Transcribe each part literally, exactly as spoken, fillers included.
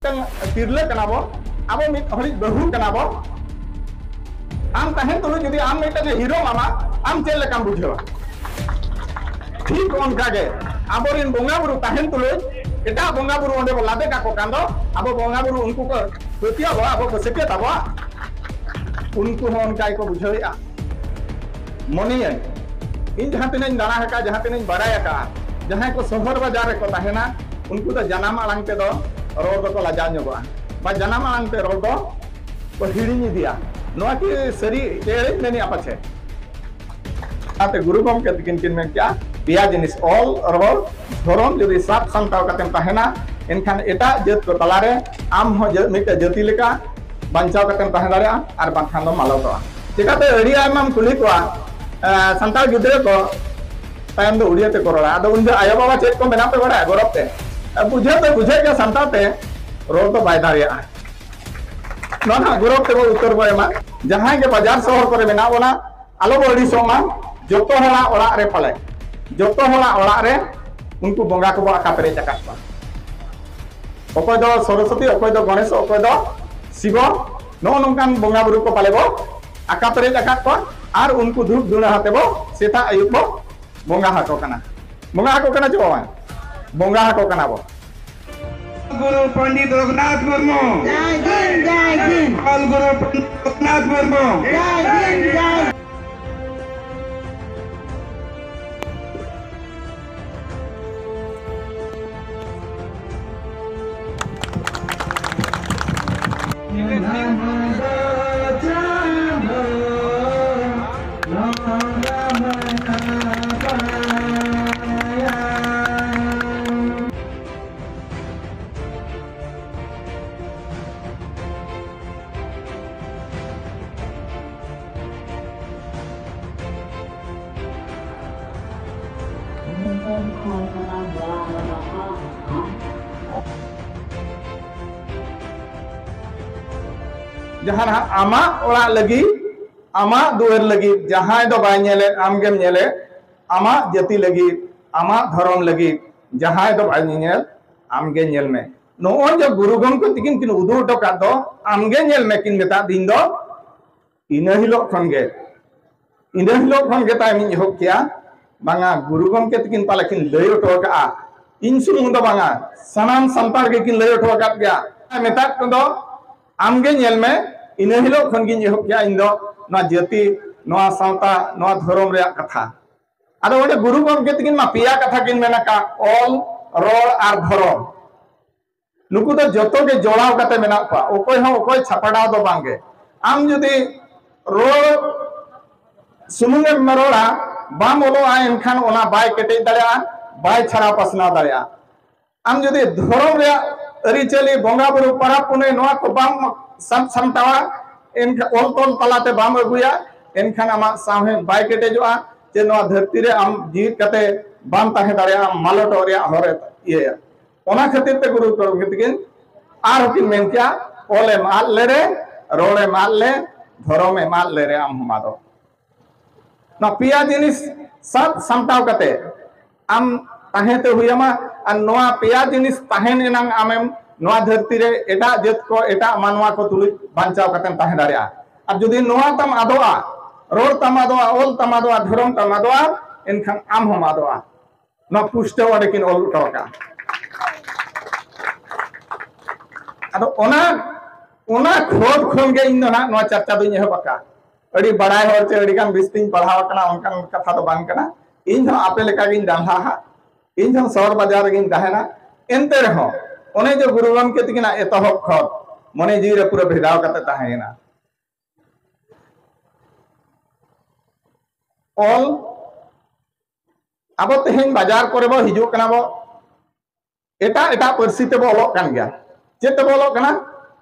ᱢᱤᱫᱴᱟᱝ ᱛᱤᱨᱞᱟᱹ ᱠᱟᱱᱟ ᱵᱚ, ᱟᱵᱚ ᱢᱤᱫ ᱦᱚᱲᱤᱡ ᱵᱟᱹᱦᱩ ᱠᱟᱱᱟ ᱵᱚ᱾ ᱟᱢ ᱛᱟᱦᱮᱱ ᱛᱩᱞᱩᱡ ᱡᱩᱫᱤ ᱟᱢ ᱢᱤᱫᱴᱟᱝ ᱦᱤᱨᱳᱢ ᱟᱢᱟ, ᱟᱢ ᱪᱮᱫ ᱞᱮᱠᱟᱢ ᱵᱩᱡᱷᱟᱹᱣᱟ? ᱴᱷᱤᱠ ᱚᱱᱠᱟ ᱜᱮ ᱟᱵᱚᱨᱮᱱ ᱵᱚᱸᱜᱟ ᱵᱩᱨᱩ ᱛᱟᱦᱮᱱ ᱛᱩᱞᱩᱡ ᱮᱴᱟᱜ ᱵᱚᱸᱜᱟ ᱵᱩᱨᱩ ᱚᱸᱰᱮ ᱵᱚ ᱞᱟᱫᱮ ᱠᱟᱠᱚ ᱠᱷᱟᱱ ᱫᱚ, ᱟᱵᱚ ᱵᱚᱸᱜᱟ ᱵᱩᱨᱩ ᱩᱱᱠᱩ ᱠᱚ ᱯᱟᱹᱛᱭᱟᱹᱣ ᱟᱵᱚ, ᱟᱵᱚ ᱠᱚ ᱥᱮᱪᱮᱫ ᱟᱵᱚᱣᱟ, ᱩᱱᱠᱩ ᱦᱚᱸ ᱚᱱᱠᱟ ᱜᱮᱠᱚ ᱵᱩᱡᱷᱟᱹᱣᱮᱫᱼᱟ᱾ ᱢᱚᱱᱮᱭᱟᱹᱧ, ᱤᱧ ᱡᱟᱦᱟᱸ ᱛᱤᱱᱟᱹᱜ ᱤᱧ ᱫᱟᱬᱟ ᱟᱠᱟᱫ, ᱡᱟᱦᱟᱸ ᱛᱤᱱᱟᱹᱜ ᱤᱧ ᱵᱟᱲᱟᱭ ᱟᱠᱟᱫᱼᱟ, ᱡᱟᱦᱟᱸᱭ ᱠᱚ ᱥᱚᱦᱚᱨ ᱵᱟᱡᱟᱨ ᱨᱮᱠᱚ ᱛᱟᱦᱮᱱᱟ, ᱩᱱᱠᱩ ᱫᱚ ᱡᱟᱱᱟᱢ ᱟᱲᱟᱝ ᱛᱮᱫᱚ ᱨᱚᱲ ᱫᱚᱠᱚ ᱞᱟᱡᱟᱣ ᱧᱚᱜᱚᱜᱼᱟ, ᱵᱟ ᱡᱟᱱᱟᱢ ᱟᱲᱟᱝ ᱛᱮ ᱨᱚᱲ ᱫᱚ ᱠᱚ ᱦᱤᱲᱤᱧ ᱤᱫᱤᱭᱟ᱾ ᱱᱚᱣᱟ ᱠᱤ ᱥᱟᱹᱨᱤ ᱪᱮ ᱮᱲᱮᱧ ᱢᱮᱱᱮᱜᱼᱟ ᱯᱟᱪᱷᱮ? ᱚᱱᱟᱛᱮ ᱜᱩᱨᱩ ᱜᱚᱢᱠᱮ ᱛᱤᱠᱤᱱ ᱠᱤᱱ ᱢᱮᱱ ᱠᱮᱜᱼᱟ, ᱯᱮᱭᱟ ᱡᱤᱱᱤᱥ, ᱚᱞ, ᱨᱚᱲ, ᱫᱷᱚᱨᱚᱢ ᱡᱩᱫᱤ ᱥᱟᱵ ᱥᱟᱢᱴᱟᱣ ᱠᱟᱛᱮᱢ ᱛᱟᱦᱮᱱᱟ, ᱮᱱᱠᱷᱟᱱ ᱮᱴᱟᱜ ᱡᱟᱹᱛ ᱠᱚ ᱛᱟᱞᱟᱨᱮ ᱟᱢ ᱦᱚᱸ ᱡᱟᱹ-, ᱢᱤᱫᱴᱮᱡ ᱡᱟᱹᱛᱤ ᱞᱮᱠᱟ ᱵᱟᱧᱪᱟᱣ ᱠᱟᱛᱮᱢ ᱛᱟᱦᱮᱸ ᱫᱟᱲᱮᱭᱟᱜᱼᱟ, ᱟᱨ ᱵᱟᱝᱠᱷᱟᱱ ᱫᱚ ᱢᱟᱞᱚᱴᱚᱜᱼᱟ᱾ ᱪᱮᱠᱟᱛᱮ ᱟᱹᱰᱤ ᱟᱭᱢᱟᱢ ᱠᱩᱞᱤ ᱠᱚᱣᱟ, ᱮ, ᱥᱟᱱᱛᱟᱲ ᱜᱤᱫᱽᱨᱟᱹ ᱠᱚ ᱛᱟᱭᱚᱢ ᱫᱚ ᱩᱲᱤᱭᱟ ᱛᱮᱠᱚ ᱨᱚᱲᱟ᱾ ᱟᱫᱚ ᱩᱱ ᱡᱚᱦᱚᱜ ᱟᱭᱳᱼᱵᱟᱵᱟ ᱪᱮᱫ ᱠᱚ ᱢᱮᱱᱟᱜ ᱯᱮ ᱵᱟᱲᱟᱭᱟ? ᱜᱚᱨᱚᱵ ᱛᱮ᱾ ᱵᱩᱡᱷᱟᱹᱣ ᱯᱮ ᱵᱩᱡᱷᱟᱹᱣ ᱜᱮᱭᱟ, ᱥᱟᱱᱛᱟᱲ ᱛᱮ ᱨᱚᱲ ᱫᱚ ᱵᱟᱭ ᱫᱟᱲᱮᱭᱟᱜᱼᱟ᱾ ᱱᱚᱣᱟ ᱱᱟᱦᱟᱜ ᱜᱚᱨᱚᱵ ᱛᱮᱵᱚ ᱩᱛᱛᱚᱨ ᱵᱚ ᱮᱢᱟ᱾ ᱡᱟᱦᱟᱸᱭ ᱜᱮ ᱵᱟᱡᱟᱨ ᱥᱚᱦᱚᱨ ᱠᱚᱨᱮ ᱢᱮᱱᱟᱜ ᱵᱚᱱᱟ, ᱟᱞᱚ ᱵᱚ ᱟᱹᱲᱤᱥᱚᱜ ᱢᱟ᱾ ᱡᱚᱛᱚ ᱦᱚᱲᱟᱜ ᱚᱲᱟᱜ ᱨᱮ ᱯᱟᱞᱮ, ᱡᱚᱛᱚ ᱦᱚᱲᱟᱜ ᱚᱲᱟᱜ ᱨᱮ ᱩᱱᱠᱩ ᱵᱚᱸᱜᱟ ᱠᱚᱵᱚ ᱟᱠᱟ ᱯᱮᱨᱮᱡ ᱟᱠᱟᱫ ᱠᱚᱣᱟ᱾ ᱚᱠᱚᱭ ᱫᱚ ᱥᱚᱨᱚᱥᱚᱛᱤ, ᱚᱠᱚᱭ ᱫᱚ ᱜᱚᱬᱮᱥ, ᱚᱠᱚᱭ ᱫᱚ ᱥᱤᱵᱚ, ᱱᱚᱜᱼᱚ ᱱᱚᱝᱠᱟᱱ ᱵᱚᱸᱜᱟ ᱵᱩᱨᱩ ᱠᱚ ᱯᱟᱞᱮ ᱵᱚ ᱟᱠᱟ ᱯᱮᱨᱮᱡ ᱟᱠᱟᱫ ᱠᱚᱣᱟ᱾ ᱟᱨ ᱩᱱᱠᱩ ᱫᱷᱩᱯ ᱫᱷᱩᱬᱟᱹ ᱟᱛᱮ ᱵᱚ ᱥᱮᱛᱟᱜ ᱟᱹᱭᱩᱵ ᱵᱚ ᱵᱚᱸᱜᱟ ᱟᱠᱚ ᱠᱟᱱᱟ᱾ ᱵᱚᱸᱜᱟ ᱟᱠᱚ ᱠᱟᱱᱟ ᱪᱮ ᱵᱟᱝ? ᱵᱚᱸᱜᱟ ᱟᱠᱚ ᱠᱟᱱᱟ ᱵᱚ᱾ ᱜᱩᱨᱩ ᱯᱚᱱᱰᱤᱛ ᱨᱚᱜᱷᱩᱱᱟᱛᱷ ᱢᱩᱨᱢᱩ᱾ ᱡᱟᱭ ᱦᱤᱱᱫ, ᱡᱟᱭ ᱦᱤᱱᱫ᱾ ᱚᱞ ᱜᱩᱨᱩ ᱯᱚᱱᱰᱤᱛ ᱨᱚᱜᱷᱩᱱᱟᱛᱷ ᱢᱩᱨᱢᱩ᱾ ᱡᱟᱭ ᱦᱤᱱᱫ, ᱡᱟᱭ ᱡᱟᱦᱟᱸ ᱱᱟᱦᱟᱜ ᱟᱢᱟᱜ ᱚᱲᱟᱜ ᱞᱟᱹᱜᱤᱫ, ᱟᱢᱟᱜ ᱫᱩᱣᱟᱹᱨ ᱞᱟᱹᱜᱤᱫ ᱡᱟᱦᱟᱸᱭ ᱫᱚ ᱵᱟᱭ ᱧᱮᱞᱮᱫ, ᱟᱢᱜᱮᱢ ᱧᱮᱞᱮᱫ, ᱟᱢᱟᱜ ᱡᱟᱹᱛᱤ ᱞᱟᱹᱜᱤᱫ, ᱟᱢᱟᱜ ᱫᱷᱚᱨᱚᱢ ᱞᱟᱹᱜᱤᱫ ᱡᱟᱦᱟᱸᱭ ᱫᱚ ᱵᱟᱭ ᱧᱮᱧᱮᱞ, ᱟᱢᱜᱮ ᱧᱮᱞ ᱢᱮ᱾ ᱱᱚᱜᱼᱚᱭ ᱡᱮ ᱜᱩᱨᱩ ᱜᱚᱢᱠᱮ ᱛᱤᱠᱤᱱ ᱠᱤᱱ ᱩᱫᱩᱜ ᱦᱚᱴᱚ ᱠᱟᱫ ᱫᱚ, "ᱟᱢᱜᱮ ᱧᱮᱞ ᱢᱮ" ᱠᱤᱱ ᱢᱮᱛᱟᱫ ᱫᱤᱱ ᱫᱚ, ᱤᱱᱟᱹ ᱦᱤᱞᱳᱜ ᱠᱷᱚᱱ ᱜᱮ, ᱤᱱᱟᱹ ᱦᱤᱞᱳᱜ ᱠᱷᱚᱱ ᱜᱮ ᱛᱟᱭᱚᱢᱤᱧ ᱮᱦᱚᱵ ᱠᱮᱜᱼᱟ, ᱵᱟᱝᱟ, ᱜᱩᱨᱩ ᱜᱚᱢᱠᱮ ᱛᱤᱠᱤᱱ ᱯᱟᱞᱮ ᱠᱤᱱ ᱞᱟᱹᱭ ᱦᱚᱴᱚ ᱟᱠᱟᱫᱼᱟ᱾ ᱤᱧ ᱥᱩᱢᱩᱝ ᱫᱚ ᱵᱟᱝᱟ, ᱥᱟᱱᱟᱢ ᱥᱟᱱᱛᱟᱲ ᱜᱮᱠᱤᱱ ᱞᱟᱹᱭ ᱦᱚᱴᱚ ᱟᱠᱟᱫ ᱜᱮᱭᱟ᱾ ᱢᱮᱛᱟᱫ ᱠᱚᱫᱚ, "ᱟᱢᱜᱮ ᱧᱮᱞ ᱢᱮ", ᱤᱱᱟᱹ ᱦᱤᱞᱳᱜ ᱠᱷᱚᱱ ᱜᱤᱧ ᱮᱦᱚᱵ ᱠᱮᱜᱼᱟ ᱤᱧ ᱫᱚ ᱱᱚᱣᱟ ᱡᱟᱹᱛᱤ, ᱱᱚᱣᱟ ᱥᱟᱶᱛᱟ, ᱱᱚᱣᱟ ᱫᱷᱚᱨᱚᱢ ᱨᱮᱭᱟᱜ ᱠᱟᱛᱷᱟ᱾ ᱟᱫᱚ ᱚᱸᱰᱮ ᱜᱩᱨᱩ ᱜᱚᱢᱠᱮ ᱛᱤᱠᱤᱱ ᱢᱟ ᱯᱮᱭᱟ ᱠᱟᱛᱷᱟ ᱠᱤᱱ ᱢᱮᱱ ᱟᱠᱟᱫ, ᱚᱞ, ᱨᱚᱲ ᱟᱨ ᱫᱷᱚᱨᱚᱢ᱾ ᱱᱩᱠᱩ ᱫᱚ ᱡᱚᱛᱚ ᱜᱮ ᱡᱚᱲᱟᱣ ᱠᱟᱛᱮ ᱢᱮᱱᱟᱜ ᱠᱚᱣᱟ, ᱚᱠᱚᱭ ᱦᱚᱸ ᱚᱠᱚᱭ ᱪᱷᱟᱯᱟᱰᱟᱣ ᱫᱚ ᱵᱟᱝᱜᱮ᱾ ᱟᱢ ᱡᱩᱫᱤ ᱨᱚᱲ ᱥᱩᱢᱩᱝ ᱮᱢ ᱨᱚᱲᱟ, ᱵᱟᱢ ᱚᱞᱚᱜᱼᱟ, ᱮᱱᱠᱷᱟᱱ ᱚᱱᱟ ᱵᱟᱭ ᱠᱮᱴᱮᱡ ᱫᱟᱲᱮᱭᱟᱜᱼᱟ, ᱵᱟᱭ ᱪᱷᱟᱲᱟᱣ ᱯᱟᱥᱱᱟᱣ ᱫᱟᱲᱮᱭᱟᱜᱼᱟ᱾ ᱟᱢ ᱡᱩᱫᱤ ᱫᱷᱚᱨᱚᱢ ᱨᱮᱭᱟᱜ ᱟᱹᱨᱤᱪᱟᱹᱞᱤ, ᱵᱚᱸᱜᱟ ᱵᱩᱨᱩ, ᱯᱚᱨᱚᱵᱽ ᱯᱩᱱᱟᱹᱭ, ᱱᱚᱣᱟ ᱠᱚ ᱵᱟᱢ ᱥᱟᱵ ᱥᱟᱢᱴᱟᱣᱟ, ᱮᱱᱠᱷᱟᱱ ᱚᱞ ᱛᱚᱞ ᱛᱟᱞᱟᱛᱮ ᱵᱟᱢ ᱟᱹᱜᱩᱭᱟ, ᱮᱱᱠᱷᱟᱱ ᱟᱢᱟᱜ ᱥᱟᱶᱦᱮᱫ ᱵᱟᱭ ᱠᱮᱴᱮᱡᱚᱜᱼᱟ, ᱡᱮ ᱱᱚᱣᱟ ᱫᱷᱟᱹᱨᱛᱤ ᱨᱮ ᱟᱢ ᱡᱤᱣᱤᱫ ᱠᱟᱛᱮ ᱵᱟᱢ ᱛᱟᱦᱮᱸ ᱫᱟᱲᱮᱭᱟᱜᱼᱟ, ᱢᱟᱞᱚᱴᱚᱜ ᱨᱮᱭᱟᱜ ᱦᱚᱨᱮ ᱤᱭᱟᱹᱭᱟ᱾ ᱚᱱᱟ ᱠᱷᱟᱹᱛᱤᱨ ᱛᱮ ᱜᱩᱨᱩ ᱜᱚᱢᱠᱮ ᱛᱤᱠᱤᱱ ᱟᱨᱦᱚᱸ ᱠᱤᱱ ᱢᱮᱱ ᱠᱮᱜᱼᱟ, "ᱚᱞ ᱮᱢ ᱟᱫ ᱞᱮᱨᱮ, ᱨᱚᱲ ᱮᱢ ᱟᱫ ᱞᱮ, ᱫᱷᱚᱨᱚᱢ ᱮᱢ ᱟᱫ ᱞᱮᱨᱮ, ᱟᱢ ᱦᱚᱢ ᱟᱫᱚᱜ᱾" ᱱᱚᱣᱟ ᱯᱮᱭᱟ ᱡᱤᱱᱤᱥ ᱥᱟᱵ ᱥᱟᱢᱴᱟᱣ ᱠᱟᱛᱮ ᱟᱢ ᱛᱟᱦᱮᱸ ᱛᱮ ᱦᱩᱭ ᱟᱢᱟ᱾ ᱟᱨ ᱱᱚᱣᱟ ᱯᱮᱭᱟ ᱡᱤᱱᱤᱥ ᱛᱟᱦᱮᱱ ᱮᱱᱟᱝ ᱟᱢᱮᱢ ᱱᱚᱣᱟ ᱫᱷᱟᱹᱨᱛᱤ ᱨᱮ ᱮᱴᱟᱜ ᱡᱟᱹᱛ ᱠᱚ, ᱮᱴᱟᱜ ᱢᱟᱱᱣᱟ ᱠᱚ ᱛᱩᱞᱩᱡ ᱵᱟᱧᱪᱟᱣ ᱠᱟᱛᱮᱢ ᱛᱟᱦᱮᱸ ᱫᱟᱲᱮᱭᱟᱜᱼᱟ᱾ ᱟᱨ ᱡᱩᱫᱤ ᱱᱚᱣᱟ ᱛᱟᱢ ᱟᱫᱚᱜᱼᱟ, ᱨᱚᱲ ᱛᱟᱢ ᱟᱫᱚᱜᱼᱟ, ᱚᱞ ᱛᱟᱢ ᱟᱫᱚᱜᱼᱟ, ᱫᱷᱚᱨᱚᱢ ᱛᱟᱢ ᱟᱫᱚᱜᱼᱟ, ᱮᱱᱠᱷᱟᱱ ᱟᱢ ᱦᱚᱢ ᱟᱫᱚᱜᱼᱟ᱾ ᱱᱚᱣᱟ ᱯᱩᱥᱴᱟᱹᱣ ᱚᱸᱰᱮ ᱠᱤᱱ ᱚᱞ ᱦᱚᱴᱚ ᱟᱠᱟᱫᱼᱟ᱾ ᱟᱫᱚ ᱚᱱᱟ, ᱚᱱᱟ ᱠᱷᱚᱸᱫᱽ ᱠᱷᱚᱱ ᱜᱮ ᱤᱧ ᱫᱚ ᱱᱟᱦᱟᱜ ᱱᱚᱣᱟ ᱪᱟᱨᱪᱟ ᱫᱚᱧ ᱮᱦᱚᱵ ᱟᱠᱟᱫᱼᱟ᱾ ᱟᱹᱰᱤ ᱵᱟᱲᱟᱭ ᱦᱚᱲ ᱪᱮ ᱟᱹᱰᱤ ᱜᱟᱱ ᱵᱤᱥᱛᱤᱧ ᱯᱟᱲᱦᱟᱣ ᱟᱠᱟᱱᱟ, ᱚᱱᱠᱟᱱ ᱠᱟᱛᱷᱟ ᱫᱚ ᱵᱟᱝ ᱠᱟᱱᱟ᱾ ᱤᱧ ᱦᱚᱸ ᱟᱯᱮ ᱞᱮᱠᱟ ᱜᱤᱧ ᱰᱟᱸᱰᱷᱟᱦᱟ, ᱤᱧ ᱦᱚᱸ ᱥᱚᱦᱚᱨ ᱵᱟᱡᱟᱨ ᱨᱮᱜᱤᱧ ᱛᱟᱦᱮᱱᱟ᱾ ᱮᱱᱛᱮ ᱨᱮᱦᱚᱸ ᱚᱱᱮ ᱡᱮ ᱜᱩᱨᱩ ᱜᱚᱢᱠᱮ ᱛᱤᱠᱤᱱᱟᱜ ᱮᱛᱚᱦᱚᱵ ᱠᱷᱚᱱ ᱢᱚᱱᱮ ᱡᱤᱣᱤ ᱨᱮ ᱯᱩᱨᱟᱹ ᱵᱷᱮᱫᱟᱣ ᱠᱟᱛᱮ ᱛᱟᱦᱮᱸᱭᱮᱱᱟ᱾ ᱚᱞ, ᱟᱵᱚ ᱛᱮᱦᱮᱧ ᱵᱟᱡᱟᱨ ᱠᱚᱨᱮ ᱵᱚ ᱦᱤᱡᱩᱜ ᱠᱟᱱᱟ ᱵᱚ, ᱮᱴᱟᱜ ᱮᱴᱟᱜ ᱯᱟᱹᱨᱥᱤ ᱛᱮᱵᱚ ᱚᱞᱚᱜ ᱠᱟᱱ ᱜᱮᱭᱟ᱾ ᱪᱮᱫ ᱛᱮᱵᱚ ᱚᱞᱚᱜ ᱠᱟᱱᱟ?